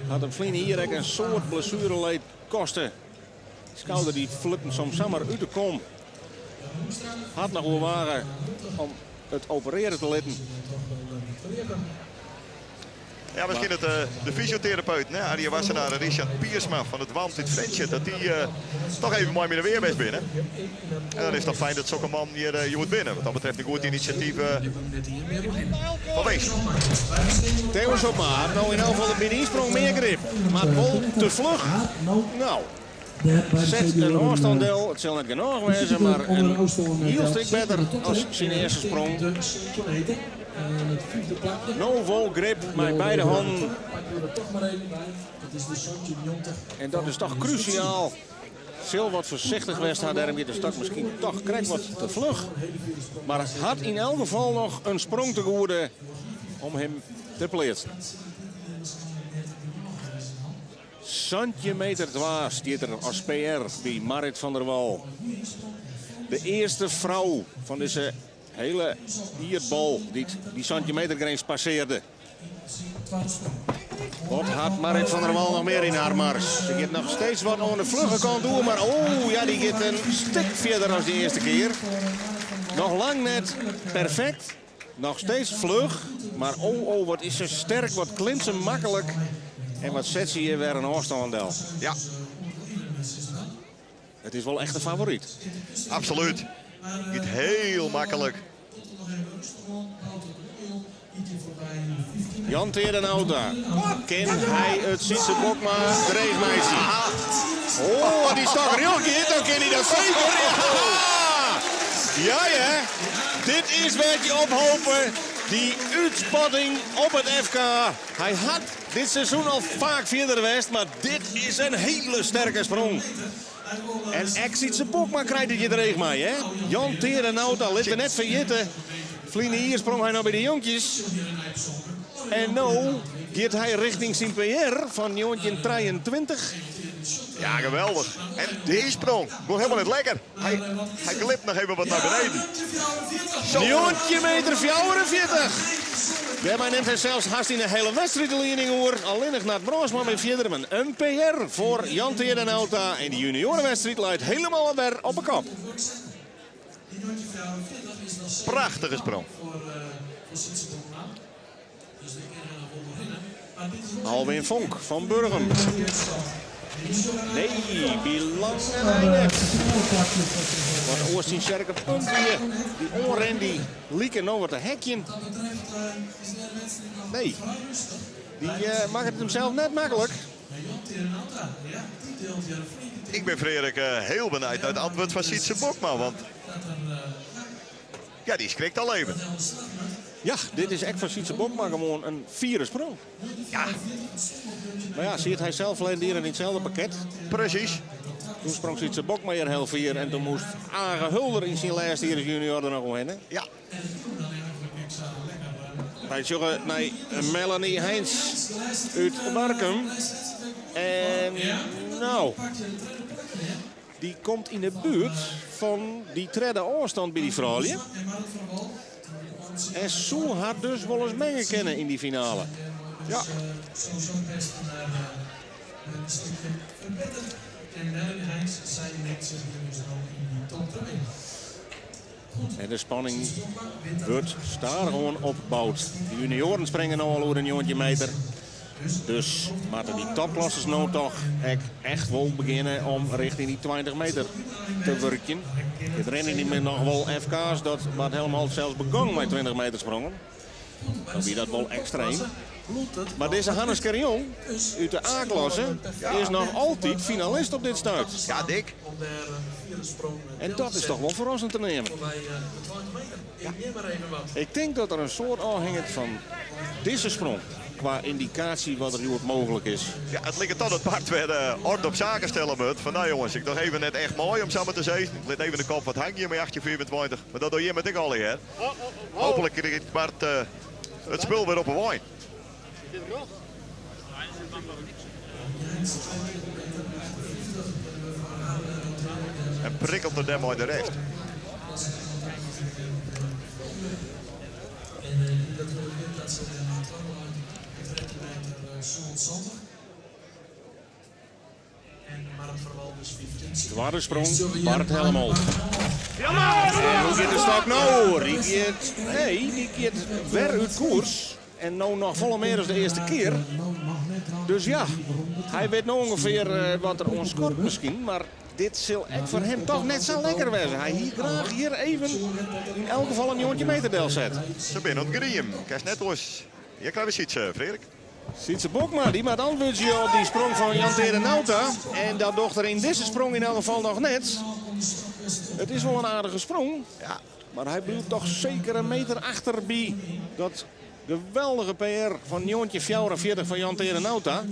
D: Hat him ferline jier ek in soad blessuereleed koste. Skouder dy flipt soms samar út de kom. Hat noch oerwage om it operearje te litten.
C: Ja, miskien dat de fysioterapeut, hè, Arie Wassenaar en Richard Piersma fan it Want út Frjentsjer, dat dy toch even mei my de weer best binne. En dan is it toch fijn dat sokke mannen hjir hjoed binne. Wat dat betreft in goed inisjatyf fan Winsum.
D: Thewis Hobma hat no yn elk gefal by de ynsprong mear grip. Mar wol te fluch. No, set in ôfstân del. It sil net genôch wêze, mar in hiel stik better as syn earste sprong. No wol grip mei beide hannen. En dat is toch krusiaal. Sil wat foarsichtich west ha, dêrom giet de stok miskien toch krekt wat te fluch. Mar hat yn elk gefal noch in sprong te goede om him te pleatsen. 17 meter 2 stiet er as PR by Marit van der Wal. De earste frou fan dizze hele jierbal dy't dy 17 meter grins passearde. Wat hat Marit van der Wal noch mear yn har mars? Se giet noch steeds wat oan de flugge kant oer, mar oh ja, dy giet in stik fierder as de earste kear. Noch lang net perfekt, noch steeds fluch, mar oh oh, wat is se sterk, wat klimt se maklik en wat set se hjir wer in ôfstân del.
C: Ja.
D: It is wol echt de favoryt.
C: Absolút. Giet hiel maklik.
D: Jan Teade Nauta. Kin hy it Sytse Bokma dreech meitsje? Oh, as dy stok rjocht giet, dan kin hy dat seker. Ja, ja. Dit is wêr't je op hope. Dy útspatting op it FK. Hy hat dit seizoen al faak fierder west, mar dit is in hiele sterke sprong. En ek Sytse Bokma krijt it hjir dreech mei, hè? Jan Teade Nauta, lit we net ferjitte. Ferline jier sprong hy noch by de jonkjes. En no giet hy richting syn PR fan 1923.
C: Ja, geweldich. En dy sprong gie helemaal net lekker. Hy, hy glipt noch even wat nei beneden.
D: Zo. 19 meter 44. Dêrmei nimt hy sels hast yn de hiele wedstriid de lieding oer. Allinnich Nard Brandsma mei fierder in in PR foar Jan Teade Nauta. En de juniorenwedstriid leit helemaal wer op 'e kop.
C: Prachtige sprong.
D: Alwin Vonk fan Burgum. Nee, by lange nei net. Wat oars syn sterke punt wie, dy oanrin dy like no wat te hekjen. Nee, dy uh, makket it himsels net maklik.
C: Ik bin Freark uh, hiel benijd nei it antwurd fan Sytse Bokma, want ja, dy skrikt al even.
D: Ja, dit is ek foar Sytse Bokma gewoan in fiere sprong.
C: Ja.
D: Mar ja, siet hy sels ferleden jier yn itselde pakket.
C: Presys.
D: Doe sprong Sytse Bokma hjir hiel fier en doe moast Age Hulder yn syn lêste jier as junior der noch oerhinne.
C: Ja.
D: Wy sjogge nei Melanie Heins út Warkum. En no, dy komt yn de buert fan dy tredde ôfstân by dy froulju. En soe har dus wol ris menge kinne yn dy finale.
C: Ja.
D: En de spanning wurdt stadichoan opboud. De junioaren springe no al oer de 19 meter. Dus moatte dy topklassers no toch ek echt wol begjinne om richting dy 20 meter te wurkjen. It rinne dy noch wol FK's dat Bart Helmholt sels begong mei 20 meter sprongen. Dan wie dat wol ekstreem. Mar dizze Hannes Carrion út de A-klasse is noch altyd finalist op dit stuit.
C: Ja, dik.
D: En dat is toch wol ferrassend te neamen. Ik tink dat der in soad ôfhinget fan dizze sprong. Kwa yndikaasje wat der hjoed mooglik is.
C: Ja, it liket toch dat Bart wer uh, orde op zaken stellen moet. Fan nou jonges, ik doch even net echt moai om sa mar te sizzen. Ik lit even de kop wat hingjen mei 1825. Mar dat doch jim it ek allegear. Hooplik krijt Bart uh, it spul wer op 'e wein. En prikkelt er dêrmei de rest.
D: Twadde sprong, Bart Helmholt. En hoe giet de stok no? Dy giet, nee, dy giet wer út koers. En no noch folle mear as de earste kear. Dus ja, hy wit no ûngefear eh, wat der oan skort miskien. Mar dit sil ek foar him toch net sa lekker wêze. Hy hie graach hjir even yn elk gefal in 19 meter delset.
C: Se binne oan it griemen. Kinst net oars. Hjir krije we Sytse, Freark.
D: Sytse Bokma dy moat antwurdzje op dy sprong fan Jan Teade Nauta. En dat docht er yn dizze sprong yn elk gefal noch net. It is wol in aardige sprong.
C: Ja.
D: Maar hy bliuwt toch seker in meter achter by dat geweldige PR fan 1944 fan Jan Tere Nauta.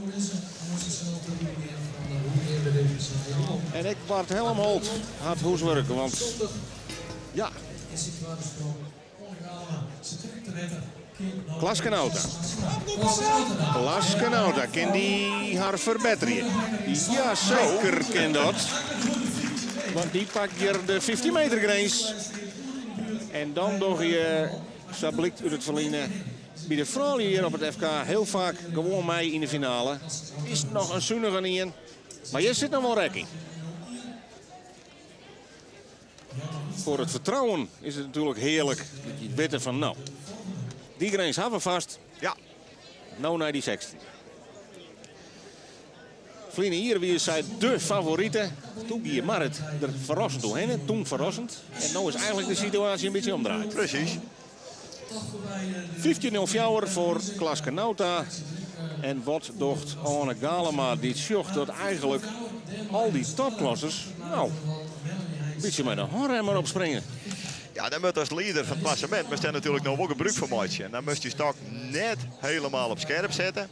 D: En ek Bart Helmholt hat hûswurk, want ja. Klaske Nauta. Klaske Nauta, kin dy har ferbetterje? Ja, seker kin dat. Want dy pakt hjir de 15 meter grins. En dan dogge je, sa blykt út it ferline, by de froulju hjir op it FK hiel faak gewoan mei yn de finale. Is noch in sunige ien, mar hjir sit noch wol rek yn. Foar it fertrouwen is it natuerlik hearlik dat je witte fan no, dy grins ha we fast.
C: Ja.
D: No nei dy 16. Ferline jier wie sy de favorite. Toen gie Marrit der ferrassend oerhinne, toen ferrassend. En no is eigenlik de situaasje in bytsje omdraaid.
C: Presys.
D: 15.04 foar Klaske Nauta. En wat docht Anne Galema, dy't sjocht dat eigenlik al dy topklassers no in bytsje mei de hânrem opspringe.
C: Ja, dan moat as lieder fan it klassemint moatst dêr natuerlik no wol gebrûk fan meitsje. En dan moatst dy stok net helemaal op skerp sette.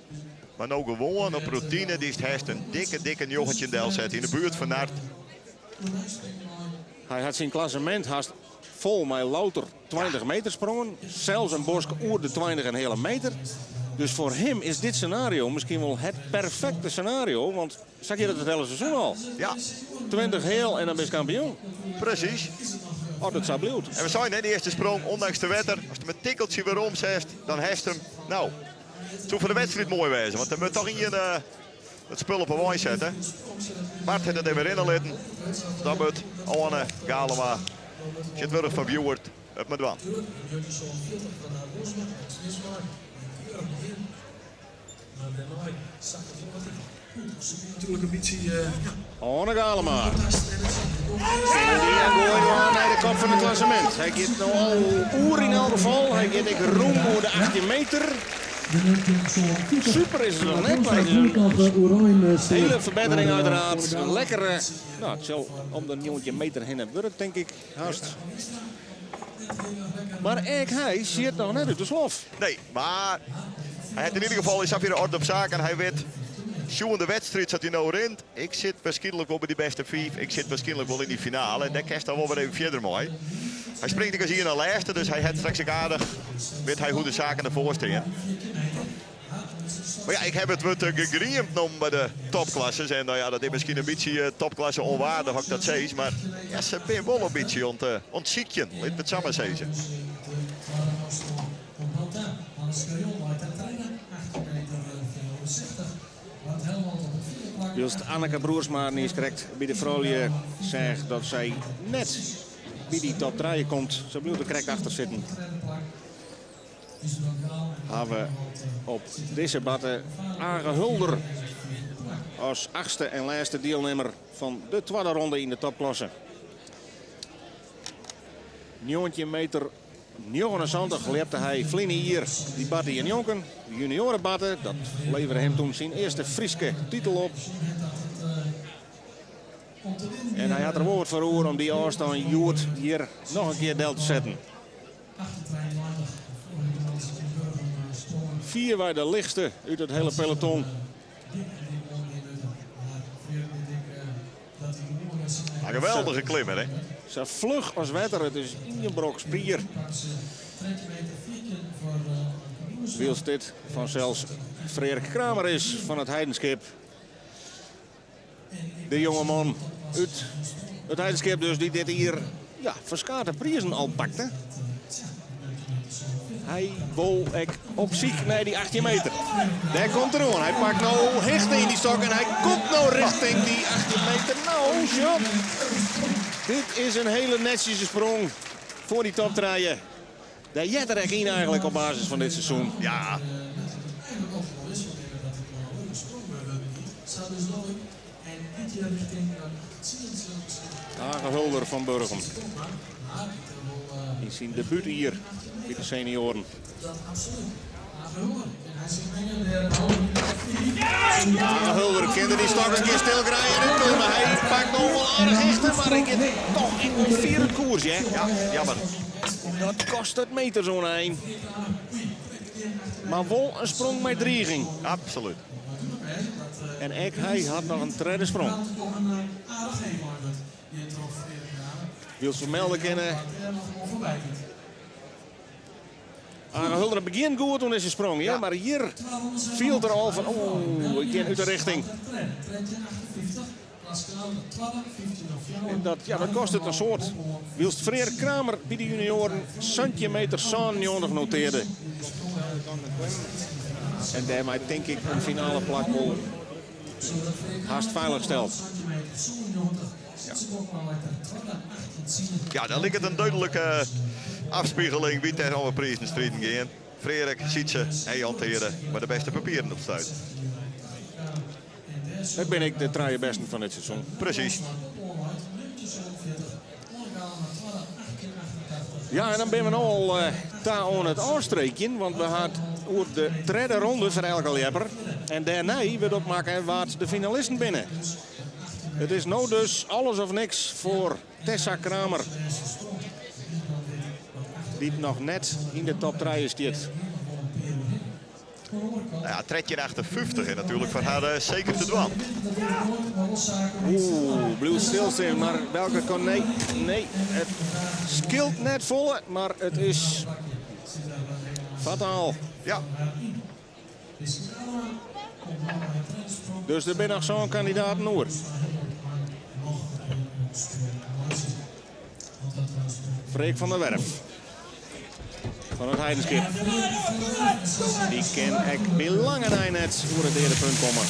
C: Mar no gewoan op rûtine dy'tst hast in dikke, dikke 19 delsette yn de buert fan Nart.
D: Hy hat syn klassemint hast fol mei louter 20 meter sprongen. Sels in bosk oer de 20 en heale meter. Dus foar him is dit senario miskien wol it perfekte senario. Want sa giet it it hiele seizoen al.
C: Ja.
D: 20 heal en dan bist kampioen.
C: Presys.
D: As it sa bliuwt.
C: En we seinen, hè, de earste sprong, ûndanks de wetter, ast him in tikkeltsje werom setst, dan hast him. No, it soe foar de wedstriid moai wêze, want der moat toch ien it spul op 'e wein sette. Bart hat it even rinne litten. Dan moat Anne Galema, tsjintwurdich fan Wiuwert, it mar dwaan.
D: Anne Galema. En dy in goai dwaan nei de kop fan it klassemint. Hy giet no al oer yn elk gefal. Hy giet ek rûm oer de 18 meter. Super is it noch net, mar it is in hiele ferbettering uiteraard. In lekkere, no, it sil om de 19 meter hinne wurde, tink ik, hast. Mar ek hy sjit noch net út de slof.
C: Nee, mar hy hat yn ieder gefal is safier orde op saken. Hy wit, sjoen de wedstriid sa't hy no rint, ik sit wierskynlik wol by dy bêste fiif. Ik sit wierskynlik wol yn dy finale. En dêr kinst dan wol wer even fierder mei. Hy springt ek as ien nei lêste, dus hy hat straks ek aardich, wit hy hoe't de saken derfoar stean. Mar ja, ik haw it wurd gegriemd nommen by de topklasses. En no ja, dat is miskien in bytsje topklasse ûnwaardich as ik dat sis. Mar ja, se binne wol in bytsje oan it sykjen, lit it sa mar sizze.
D: Wylst Anneke Broersma niis krekt by de froulju seach dat sy net by dy top trije komt. Se bliuwt der krekt achter sitten. Hawwe op dizze barte Age Hulder as achtste en lêste dielnimmer fan de twadde ronde yn de topklasse. 19 meter 79 ljepte hy ferline jier dy barte hjir njonken. De junioarebarte, dat levere him toen syn earste Fryske titel op. En hy hat der wol wat foar oer om dy ôfstân hjoed hjir noch in kear del te setten. Fierwei de lichtste út it hiele peloton.
C: Een geweldige klimmer, hè?
D: Sa fluch as wetter, it is ien brok spier. Wylst dit fansels Freark Kramer is fan it Heidenskip. De jongeman út it Heidenskip dus dy't dit jier ja, ferskate prizen al pakte. Hy wol ek op syk nei dy 18 meter. Dêr komt er oan. Hy pakt no hichte yn dy stok en hy komt no rjochting dy 18 meter. No, sjoch. Dit is in hiele netsjese sprong foar dy top trije. Dêr heart er ek yn eigenlik op basis fan dit seizoen.
C: Ja.
D: Age Hulder fan Burgum. Yn syn debútjier by de senioaren. Age Hulder kin der dy stok in kear stil krije en útkomme. Hy pakt no wol aardich hichte, mar hy giet toch yn wol fier út koers, hè?
C: Ja, jammer.
D: Dat kostet meters oan ein. Mar wol in sprong mei driging.
C: Absolút.
D: En ek hy hat noch in tredde sprong. Wylst we melde kinne. Age Hulder begjint goed oan dizze sprong, ja, mar hjir fielt er al fan oeh, ik gean út de richting. En dat, ja, dat kostet in soad. Wylst Freark Kramer by de junioaren 17 meter 97 notearde. En dêrmei tink ik in finale plak wol hast feilich steld.
C: Ja, dan liket in duidelijke afspiegeling wie der om 'e prizen striden gean. Freark, Sytse en Jan Teade mei de bêste papieren op 't stuit.
D: It binne ek de trije bêsten fan dit seizoen.
C: Presys.
D: Ja, en dan binne we no al ta oan it ôfstreekjen, want we ha it oer de tredde ronde foar elke ljepper. En dêrnei wurdt opmakke wa't de finalisten binne. It is no dus alles of niks foar Tessa Kramer, dy't noch net yn de top trije stiet.
C: Nou ja, 13,58 is natuerlik foar har eh, seker te dwaan.
D: Oeh, bliuwt stilstean, mar welke kon... Nee, nee, it skeelt net folle, mar it is fataal.
C: Ja.
D: Dus der binne noch sân kandidaten oer. Freek van der Werf fan It Heidenskip. Dy kin ek by lange nei net oer it deade punt komme.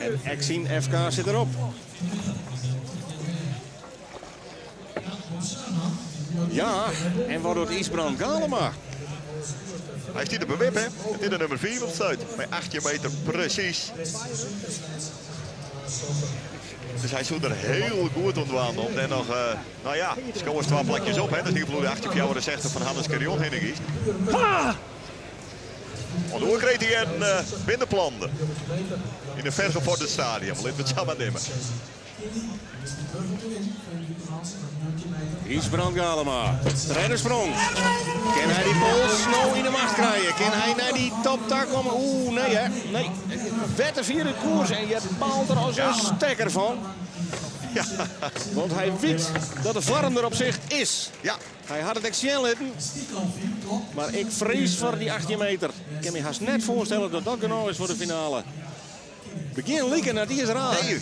D: En ek syn FK sit derop. Ja, en wat docht Ysbrand Galema?
C: Hy stiet op 'e wip, hè? It is de nûmer 5 op 't stuit. Mei 18 meter presys. Dus hy soe der hiel goed oan dwaan om dêr noch, uh, no ja, sko ris twa plakjes op, hè? Dat is yn de 1864 fan Hannes Carion hinne giest. Want hoe kreeg hy in uh, binnenplannen yn in vergevorderd stadium. Litte we it sa mar nimme.
D: Ysbrand Galema, tredde sprong. Kin hy dy pols no yn de macht krije? Kin hy nei dy top ta komme? Oeh, nee hè. Nee. Wer te fier út koers en je baalt der as in stekker fan.
C: Ja.
D: Want hy wit dat de foarm der op sich is.
C: Ja.
D: Hy hat it ek sjen litten. Mar ik frees foar dy 18 meter. Ik kin my hast net foarstelle dat dat genôch is foar de finale. Begjin like net iens raar.
C: Nee.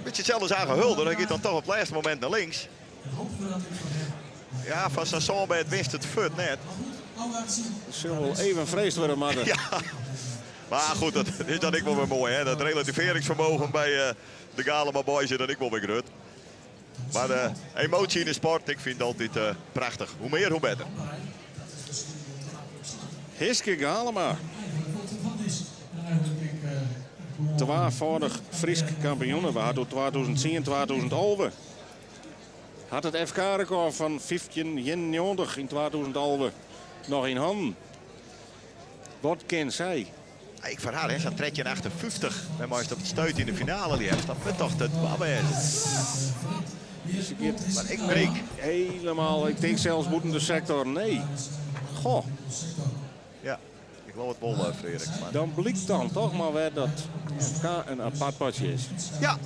C: Beetje hetzelfde als Age Hulder. Hij gaat dan toch op het laatste moment naar links. Ja, van Sasson bij het winst het fut net.
D: Sil wol even freesd wurde moatte.
C: Ja. Maar goed, dat is dan ek wol wer moai. Hè? Dat relativeringsvermogen by uh, de Galema Boys is dan ek wol wer grut. Mar uh, emotie yn de sport, ik fyn it altyd uh, prachtich. Hoe mear, hoe better.
D: Hiske Galema. Twafâldich Frysk kampioen. We ha it oer 2010, 2011. Hat it FK-rekôr fan 1591 yn 2011 noch yn hannen. Wat kin sy?
C: Ik foar har, sa'n 13,58. Wêrmei'tst op it stuit yn de finale ljepst. Dat moat toch te dwaan wêze.
D: Se giet
C: Mar ik breek.
D: helemaal, ik tink sels bûten de sektor. Nee. Goh.
C: Ja, ik leau it wol, eh, Freark. Mar...
D: Dan blykt dan toch mar wer dat FK in apart potsje is.
C: Ja.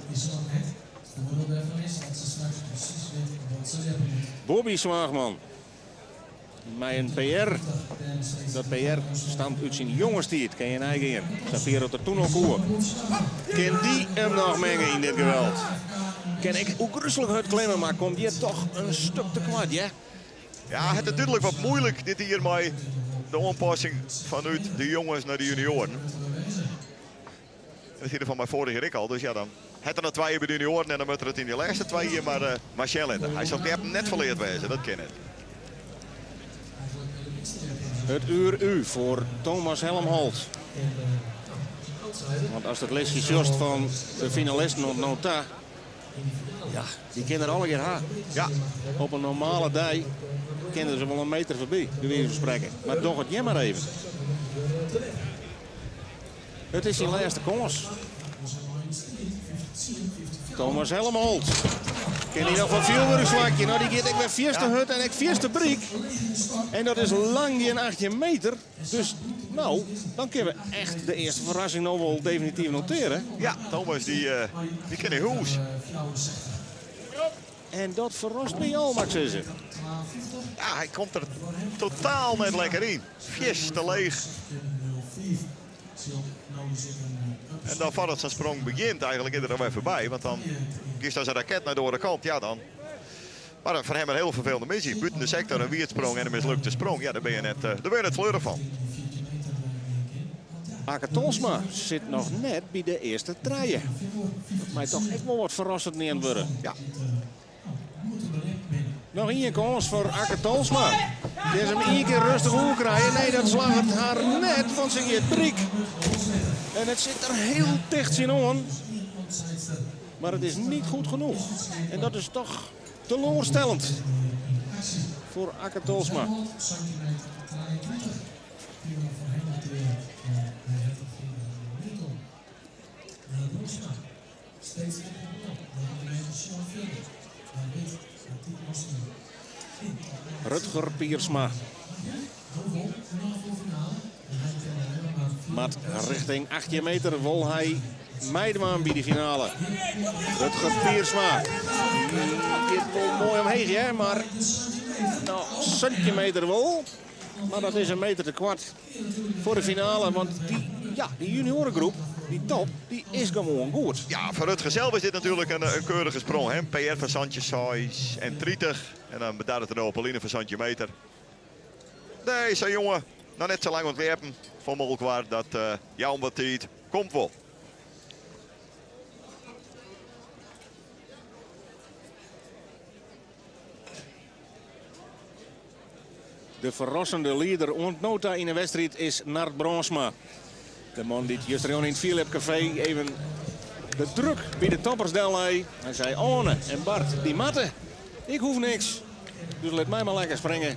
D: Bobby Zwaagman. Mei in PR. Dat PR stamt út syn jongestiid, kin je neigean. Safier oft er toen al koe. Kin dy him noch minge yn dit geweld? Kin ek ôfgryslik hurd klimme, mar komt hjir toch in stik te koart, ja?
C: Ja, it is dúdlik wat muoilik dit jier mei de oanpassing fanút de jonges nei de junioaren. Dat hie er fan my foarich jier ek al. Dus ja, dan hat er noch twa jier by de junioaren en dan moat er it yn de lêste twa jier mar, uh, mar sjen litte. Hy sil it net ferleard wêze, dat kin net.
D: It uur U foar Thomas Helmholt. Want ast it listje sjochst fan de finalisten oant no ta, ja, dy kin er allegear ha.
C: Ja.
D: Op in normale dei kinne se wol in meter foarby, by wize fan sprekken. Mar doch it hjir mar even. It is syn lêste kâns. Thomas Helmholt. Kin hy noch wat fjoerwurk swakje? No, dy giet ek wer fierste hurd en ek fierste bryk. En dat is lang gjin 18 meter. Dus no, dan kinne we echt de earste ferrassing no wol definityf notearje.
C: Ja, Thomas dy, dy kin nei hûs.
D: En dat ferrast my al, moat ik sizze.
C: Ja, hy komt der totaal net lekker yn. Fierste leech. En dan foardat sa'n sprong begjint, eigentlik is er alwer foarby. Want dan giest as in raket nei de oare kant. Ja, dan. Mar foar him in hiel ferfelende missy. Bûten de sektor in wierdsprong en in mislukte sprong. Ja, dêr binne je net, dêr binne je net fleurich fan.
D: Ake Tolsma sit noch net by de earste trije. Dat mei toch ek wol wat ferrassend neamd wurde.
C: Ja.
D: Noch ien kâns foar Ake Tolsma. Kin se him ien kear rêstich oerkrije? Nee, dat slagget har net, want se giet bryk. En it sit der hiel ticht tsjinoan. Mar it is net goed genoch. En dat is toch teloarstellend foar Ake Tolsma. Rutger Piersma moat richting 18 meter wol hy meidwaan by de finale. Rutger Piersma giet wol moai omheech, hè, mar no, 17 meter wol. Mar dat is in meter te koart foar de finale. Want dy, ja, dy juniorengroep, dy top, dy is gewoan goed.
C: Ja, foar Rutger sels is dit natuerlik in keurige sprong. Hè? PR fan santjin seis en 30. En dan bedarret er no op 'e line fan 17 meter. Nee, sa'n jonge, noch net sa lang oan it ljeppen fan Molkwar. Dat uh, jou him wat tiid. Komt wol.
D: De ferrassende lieder oant no ta yn 'e wedstriid is Nard Brânsma. De man dy't justerjûn yn it Fierljepkafee even de druk by de toppers dellei. Hy sei, Oane en Bart, dy moatte. Ik hoech niks. Dus lit my mar lekker springe.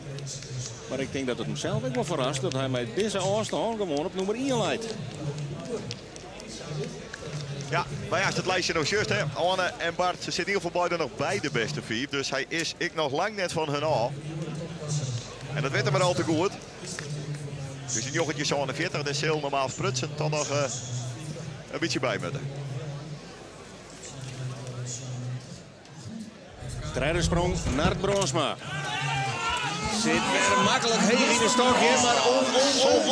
D: Mar ik tink dat it himsels ek wol ferrast dat hy mei dizze ôfstân gewoan op nûmer ien leit.
C: Ja, mar ja, ast it lijstje no sjochst, hè, Oane en Bart, se sitte yn ieder gefal beide noch by de bêste fiif. Dus hy is ek noch lang net fan hun ôf. En dat wit er mar al te goed. Dus dy 1947, dêr sil normaal sprutsen toch noch uh, in bytsje by moatte.
D: Tredde sprong, Nard Brânsma. Sit wer maklik heech yn de stokje, mar oh, oh, oh,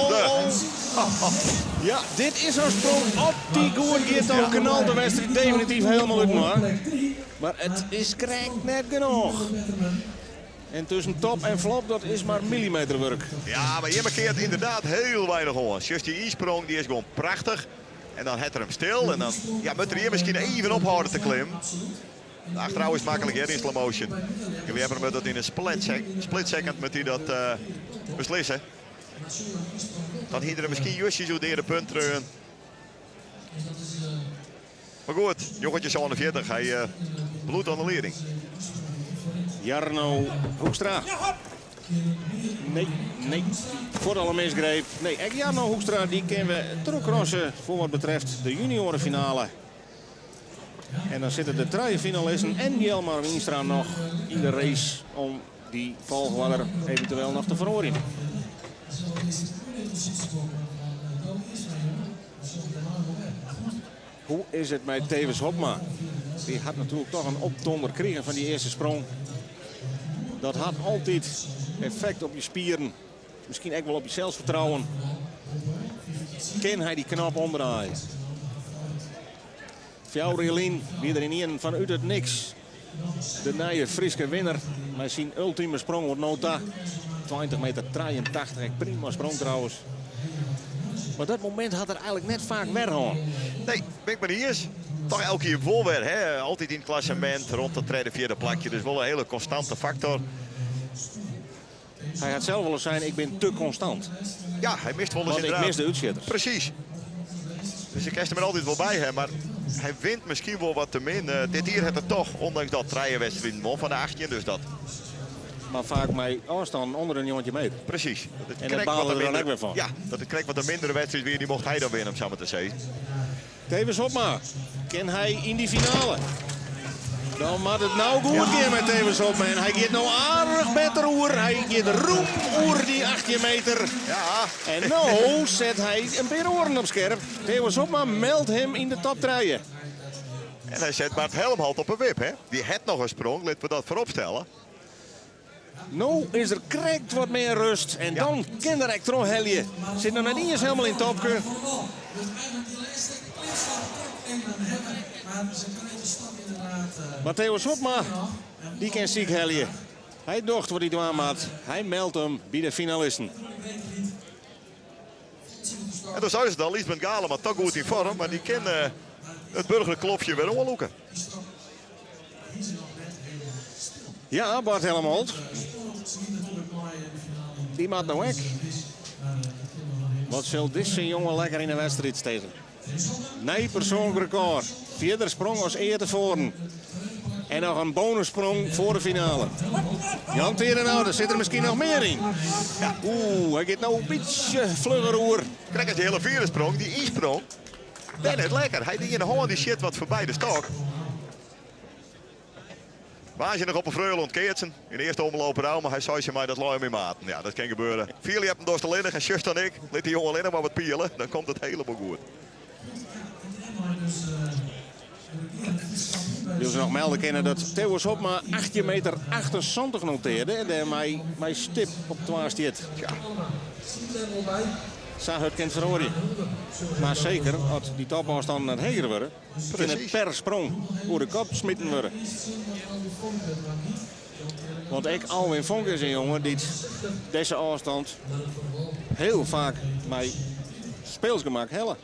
D: oh, oh. Ja, dit is zo'n sprong. Op dy goed giet, dan knalt de wedstriid definityf hielendal útinoar. Mar it is krekt net genôch. En tusken top en flop, dat is mar millimeterwurk.
C: Ja, mar hjir mankearret ynderdaad hiel weinich oan. Sjochst dy ynsprong, dy is gewoan prachtich. En dan hat er him stil en dan ja, moat er hjir miskien even ophâlde te klimmen. Achterôf is it maklik hear yn slow motion. De ljepper moat dat yn in split, split second moat hy dat uh, beslisse. Dan hie er miskien justjes oer de earde punt treaun. Mar goed, 1947, hy uh, bliuwt oan de lieding.
D: Jarno Hoekstra. Nee, nee. Foar alle misgreep. Nee, ek Jarno Hoekstra dy kinne we trochkrosse foar wat betreft de juniorenfinale. En dan sitte de trije finalisten en Jelmar Wienstra noch yn de race om dy folchoarder eventueel noch te feroarjen. Hoe is it mei Thewis Hobma? Dy hat natuerlik toch in opdonder krigen fan dy earste sprong. Dat hat altyd effekt op je spieren. Miskien ek wol op je selsfertrouwen. Kin hy dy knop omdraaie? 4 jier lyn wie der ynienen fanút it niks de nije Fryske winner mei syn ultime sprong oant no ta. 20 meter 83, ek prima sprong trouwens. Mar dat momint hat er eigentlik net faak wer hân.
C: Nee, bin ik mar iens. Toch elke kear wol wer, hè? Altyd yn it klassemint rûn it tredde, fjirde plakje. Dus wol in hiele konstante faktor.
D: Hy hat sels wolris sein, ik bin te konstant.
C: Ja, hy mist wolris
D: Want ik
C: ynderdaad.
D: mis de útsjitters.
C: Presys. Dus ik kinst him der altyd wol by ha, mar hy wint miskien wol wat te min. Eh, dit jier hat er toch, ûndanks dat, trije wedstriden wûn fan de 18, dus dat...
D: Mar faak mei ôfstân ûnder de 19 meter.
C: Presys. Dat it
D: En dêr
C: krekt wat
D: baalde
C: in
D: er dan
C: minder
D: ek wer fan.
C: Ja, dat it krekt wat in mindere wedstriid wie, dy mocht hy dan winne, om sa mar te sizzen.
D: Thewis Hobma, kin hy yn dy finale? Dan moat it no goed gean mei Thewis Hobma. En hy giet no aardich better oer. Hy giet rûm oer dy 18 meter.
C: Ja.
D: En no set hy in pear oaren op skerp. Thewis Hobma meldt him yn de top trije.
C: En hy set Bart Helmholt op 'e wip, hè? Dy hat noch in sprong, litte we dat foarop stelle.
D: No is der krekt wat mear rêst en dan kin er ek trochhelje. Sit noch net iens hielendal yn topke. Mar Thewis Hobma, dy kin syk helje. Hy docht wat hy dwaan moat. Hy meldt him by de finalisten.
C: En dan sei se it al, Liesbeth Galema toch goed yn foarm, mar dy kin it burgerklofje wer oanlûke.
D: Ja, Bart Helmholt. Dy moat no ek. Wat sil dizze jonge lekker yn de wedstriid stean. Nij persoanlik rekôr. Fierder sprong as ea tefoaren. En noch in bonussprong foar de finale. Jan Tierenau, der sit der miskien noch mear yn. Ja. Oeh, hy giet no in bytsje flugger oer.
C: Krekt as dy hiele fiere sprong, dy ynsprong. Dêr net lekker. Hy die yn de hân, dy sjit wat foarby de stok. Woansdei noch op 'e Freule oan it keatsen. Yn de earste omloop rau, mar hy sei tsjin my dat lei myn maten. Ja, dat kin gebeure. Fierljeppen dochst allinnich en sjochst dan ek. Lit dy jonge allinnich mar wat piele, dan komt it hielendal goed.
D: Wylst we noch melde kinne dat Thewis Hobma 18 meter 78 notearde en dêrmei mei stip op twa stiet.
C: Tja.
D: Sa hurd kin it feroarje. Mar seker as dy topôfstannen net heger wurde, kin it per sprong oer de kop smiten wurde. Want ek Alwin Fonk is in jonge dy't dizze ôfstand hiel faak mei speelsgemak helle.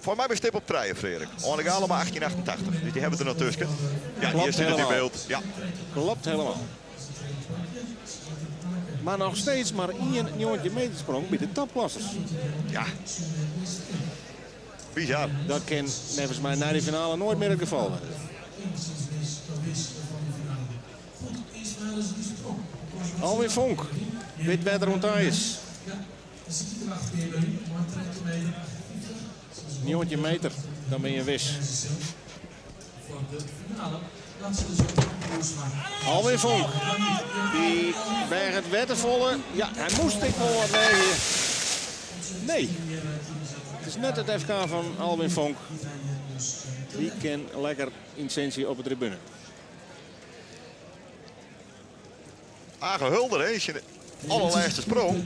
C: Foar my by stip op trije, Freark. Oane Galema 1888. Dus dy hawwe der noch tusken. Ja,
D: Klopt
C: hjir stiet it yn
D: helemaal.
C: byld. Ja.
D: Klopt helemaal. Mar noch steeds mar ien 19 meter sprong by de topklassers.
C: Ja. Bizar.
D: Dat kin neffens my nei de finale noait mear it gefal wêze. Alwin Fonk wit wêr't er oan ta is. 19 meter, dan bin je wis. Alwin Fonk, dy weaget wer te folle. Ja, hy moast ek wol wat weagje. Nee, it is net it FK fan Alwin Fonk. Dy kin lekker yn it sintsje op de tribune.
C: Age Hulder, hè, syn allerlêste sprong.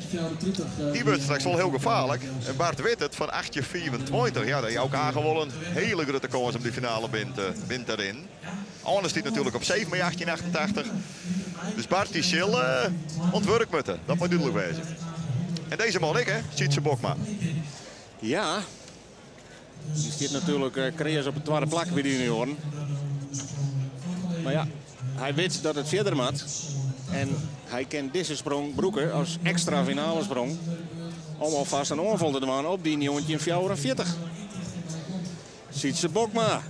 C: Dy wurdt straks wol hiel gefaarlik. En Bart wit it, fan 1825. Ja, dan jout Age wol in hiele grutte kâns om dy finale binnen te rinnen. Oane stiet natuerlik op 7 mei 1888. Dus Bart dy sil oan it wurk moatte. Dat moat dúdlik wêze. En dizze man ek, hè, Sytse Bokma.
D: Ja, dy stiet natuerlik kreas op it twadde plak by de junioaren. Mar ja, hy wit dat it fierder moat. En hy kin dizze sprong brûke as ekstra finalesprong om alfêst in oanfal te dwaan op dy 1944. Sytse Bokma.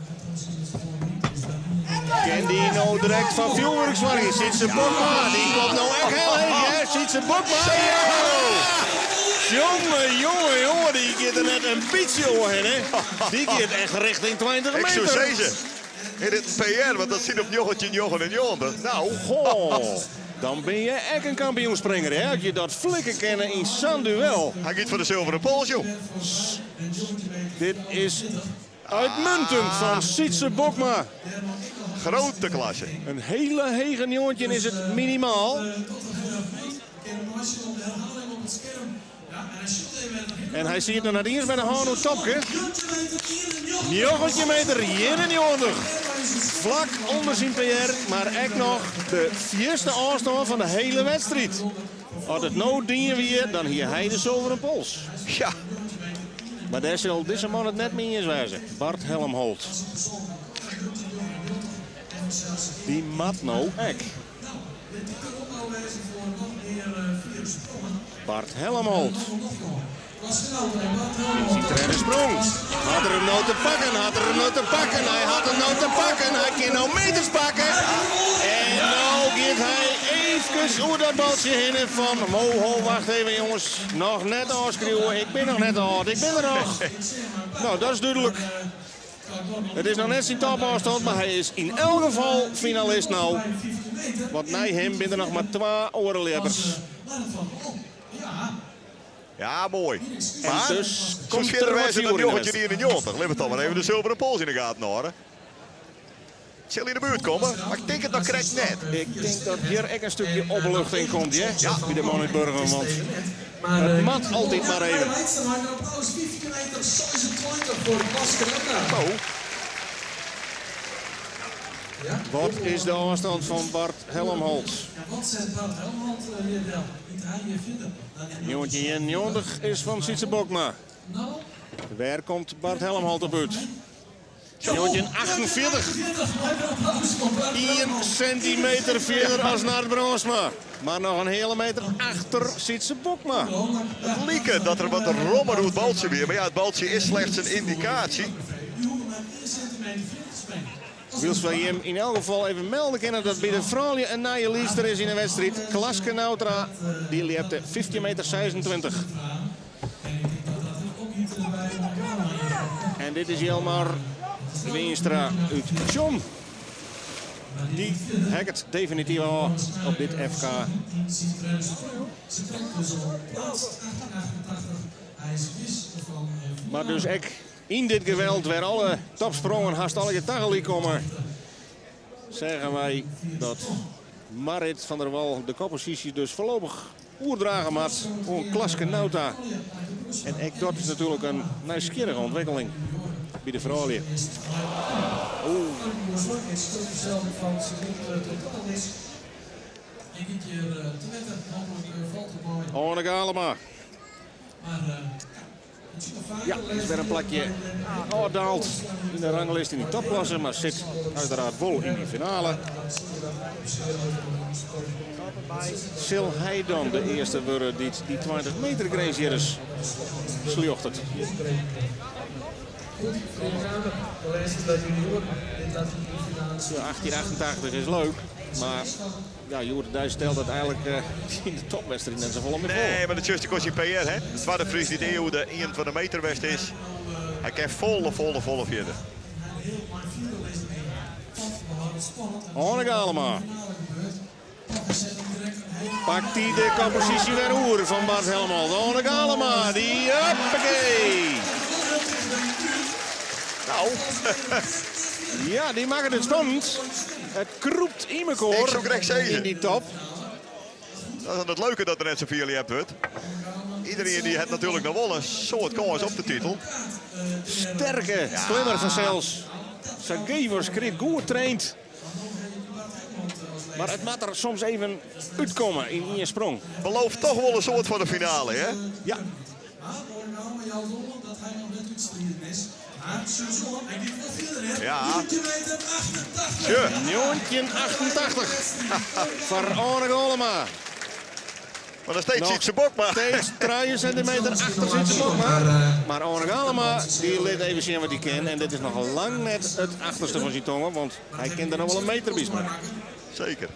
D: Kin dy no direkt foar fjoerwurk soargje? Sytse Bokma, dy komt no ek hiel heech, hè? Sytse Bokma! Jonge, jonge, jonge, dy giet der net in bytsje oerhinne. Dy giet echt richting 20
C: Ik soe
D: meter.
C: sizze, is dit in PR, want dat stiet op 1999. Nou.
D: Goh, dan bin je ek in kampioenspringer, hè? As je dat flikke kinne yn sa'n duel.
C: Hy giet foar de sulveren pols, joh.
D: Dit is uitmuntend fan Sytse Bokma.
C: Grote klasse.
D: In hiele hege 19 is it minimaal. En hy siet noch net iens by de hân oer it topke. 19 meter 91. Flak ûnder syn PR, mar ek noch de fierste ôfstân fan de hiele wedstriid. As it no dien wie, dan hie hy de sulveren pols.
C: Ja.
D: Mar dêr sil dizze man it net mei iens wêze, Bart Helmholt. Dy moat no ek. Bart Helmholt. Yn syn tredde sprong. Hat er him no te pakken? Hat er him no te pakken? Hy hat him no te pakken. Hy kin no meters pakke. En no giet hy eefkes oer dat baltsje hinne fan ho, ho, wacht even jonges. Noch net ôfskriuwe. Ik bin noch net âld. Ik bin der noch. No, dat is dúdlik. It is noch net syn topôfstân, mar hy is yn elk gefal finalist no. Want nei him binne der noch mar twa oare ljeppers.
C: Ja, moai.
D: En
C: Mar
D: dus
C: soe
D: komt
C: fierder
D: der wat
C: wêze dan
D: fjoer yn de wedstriid.
C: 1991. Litte we toch mar even de sulveren pols yn de gaten hâlde. It sil yn de buert komme, mar ik tink it noch krekt net.
D: Ik tink dat hjir ek in stikje opluchting komt, hear,
C: Ja.
D: by de man út Burgum, want it moat altyd mar even.
C: Zo.
D: Wat is de ôfstân fan Bart Helmholt? 1991 is fan Sytse Bokma. Wêr komt Bart Helmholt op út? 1948. Ien sintimeter fierder as Nard Brandsma. Mar noch in heale meter achter Sytse Bokma.
C: It like dat der wat rommer oer it baltsje wie, mar ja, it baltsje is slechts in yndikaasje.
D: Wylst wy jim yn elk gefal even melde kinne dat by de froulju in nije liedster is yn de wedstriid. Klaske Nautra, dy ljepte 15 meter 26. En dit is Jelmar Weenstra út Tsjom. Dy hekket definityf ôf op dit FK. Mar dus ek yn dit geweld wêr alle topsprongen hast allegear tagelyk komme, seagen wy dat Marrit van der Wal de kopposysje dus foarlopich oerdrage moat oan Klaske Nauta. En ek dat is natuerlik in nijsgjirrige ûntwikkeling by de froulju. Oane Galema. Ja, is wer in plakje ôfdaald yn de ranglist yn de topklasse, mar sit uiteraard wol yn dy finale. Sil hy dan de earste wurde dy't dy 20 meter grins hjir ris sljochtet? Ja, 1888 is leuk, mar Ja, hjoed-de-dei stelt dat eigenlik yn de topwedstriid net safolle mear foar.
C: Nee, mar dat sjochst ek oan syn PR, hè? De twadde Fries dy't ea oer de 21 meter west is. Hy kin folle, folle, folle fierder.
D: Oane Galema pakt dy de kopposysje wer oer fan Bart Helmholt. Oane Galema, dy huppakee!
C: Nou.
D: Ja, dy makket it spannend. It krûpt yn mekoar
C: Ik soe krekt sizze.
D: yn dy top.
C: Dat is dan it leuke dat der net safier ljept wurdt. Iderien dy hat natuerlik noch wol in soad kâns op de titel.
D: Sterke klimmer fansels. Sa geef as krit, goed traind. Mar it moat der soms even útkomme yn ien sprong.
C: Belooft toch wol in soad foar de finale, hè?
D: Ja.
C: Ja. Sjoch.
D: 1988 foar Oane Galema.
C: Mar dan steeds
D: Noch
C: Sytse Bokma.
D: Steeds 3 sintimeter achter Sytse Bokma. Mar Oane Galema dy lit even sjen wat hy kin. En dit is noch lang net it achterste fan syn tonge, want hy kin der noch wol in meter by springe.
C: Seker.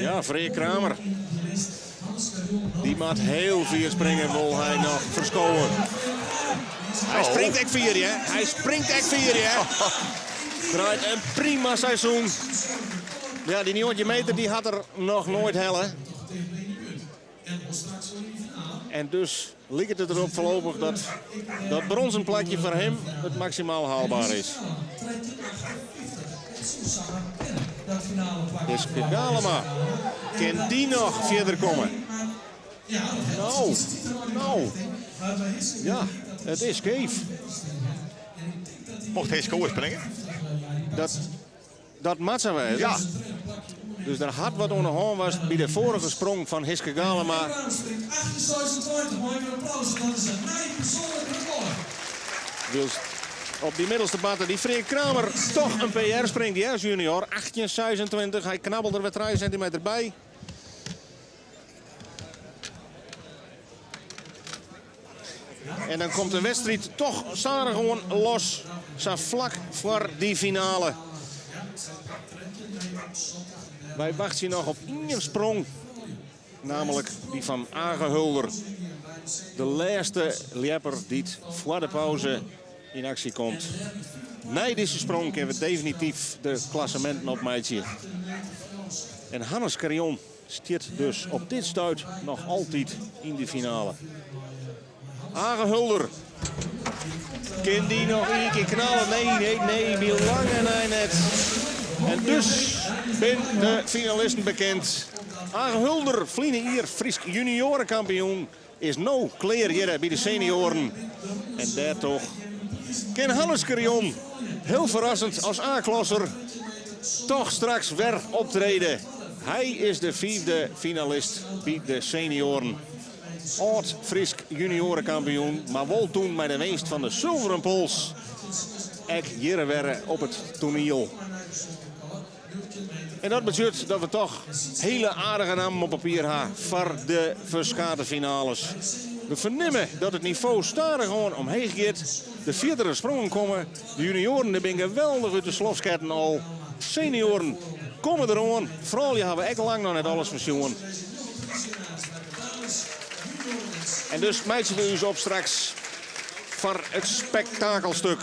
D: Ja, Freark Kramer. Dy moat hiel fier springe, wol hy noch ferskowe. Hy springt ek fier, hè? Hy springt ek fier, hè? Draait in prima seizoen. Ja, dy 19 meter dy hat er noch noait helle. En dus liket it derop foarlopich dat dat bronzen plakje foar him it maksimaal haalbaar is. Hiske Galema, kin dy noch fierder komme? No, no. Ja, it is skeef.
C: Mocht Hiske oars springe?
D: Dat Dat moat sa wêze.
C: Ja.
D: Dus der hat wat oan de hân west by de foarige sprong fan Hiske Galema. Wylst op dy middelste barte dy Freark Kramer toch in PR springt, ja, as junior. 18,26. Hy knabbelt der wer 3 sintimeter by. En dan komt de wedstriid toch stadichoan los, sa flak foar dy finale. Wy wachtsje noch op ien sprong, namelijk dy fan Age Hulder. De lêste ljepper dy't foar de pauze yn aksje komt. Nei dizze sprong kinne we definityf de klasseminten opmeitsje. En Hannes Carrion stiet dus op dit stuit noch altyd yn de finale. Age Hulder. Kin dy noch ien kear knalle? Nee, nee, nee, by lange nei net. En dus binne de finalisten bekend. Age Hulder, ferline jier Frysk juniorenkampioen, is no klear hjir by de senioaren. En dêrtroch kin Hannes Carrion, hiel ferrassend as A-klasser, toch straks wer optrede. Hy is de fiifde finalist by de senioaren. Âld Frysk junioarekampioen, mar wol toen mei de winst fan de Sulveren Pols ek hjir wer op it toaniel. En dat betsjut dat we toch hiele aardige nammen op papier ha foar de ferskate finales. We fernimme dat it nivo stadichoan omheech giet. De fierdere sprongen komme. De junioaren dy binne geweldich út de slof sketten al. Senioaren komme deroan. Froulju hawwe ek lang noch net alles fersjoen. En dus meitsje we ús op straks foar it spektakelstuk.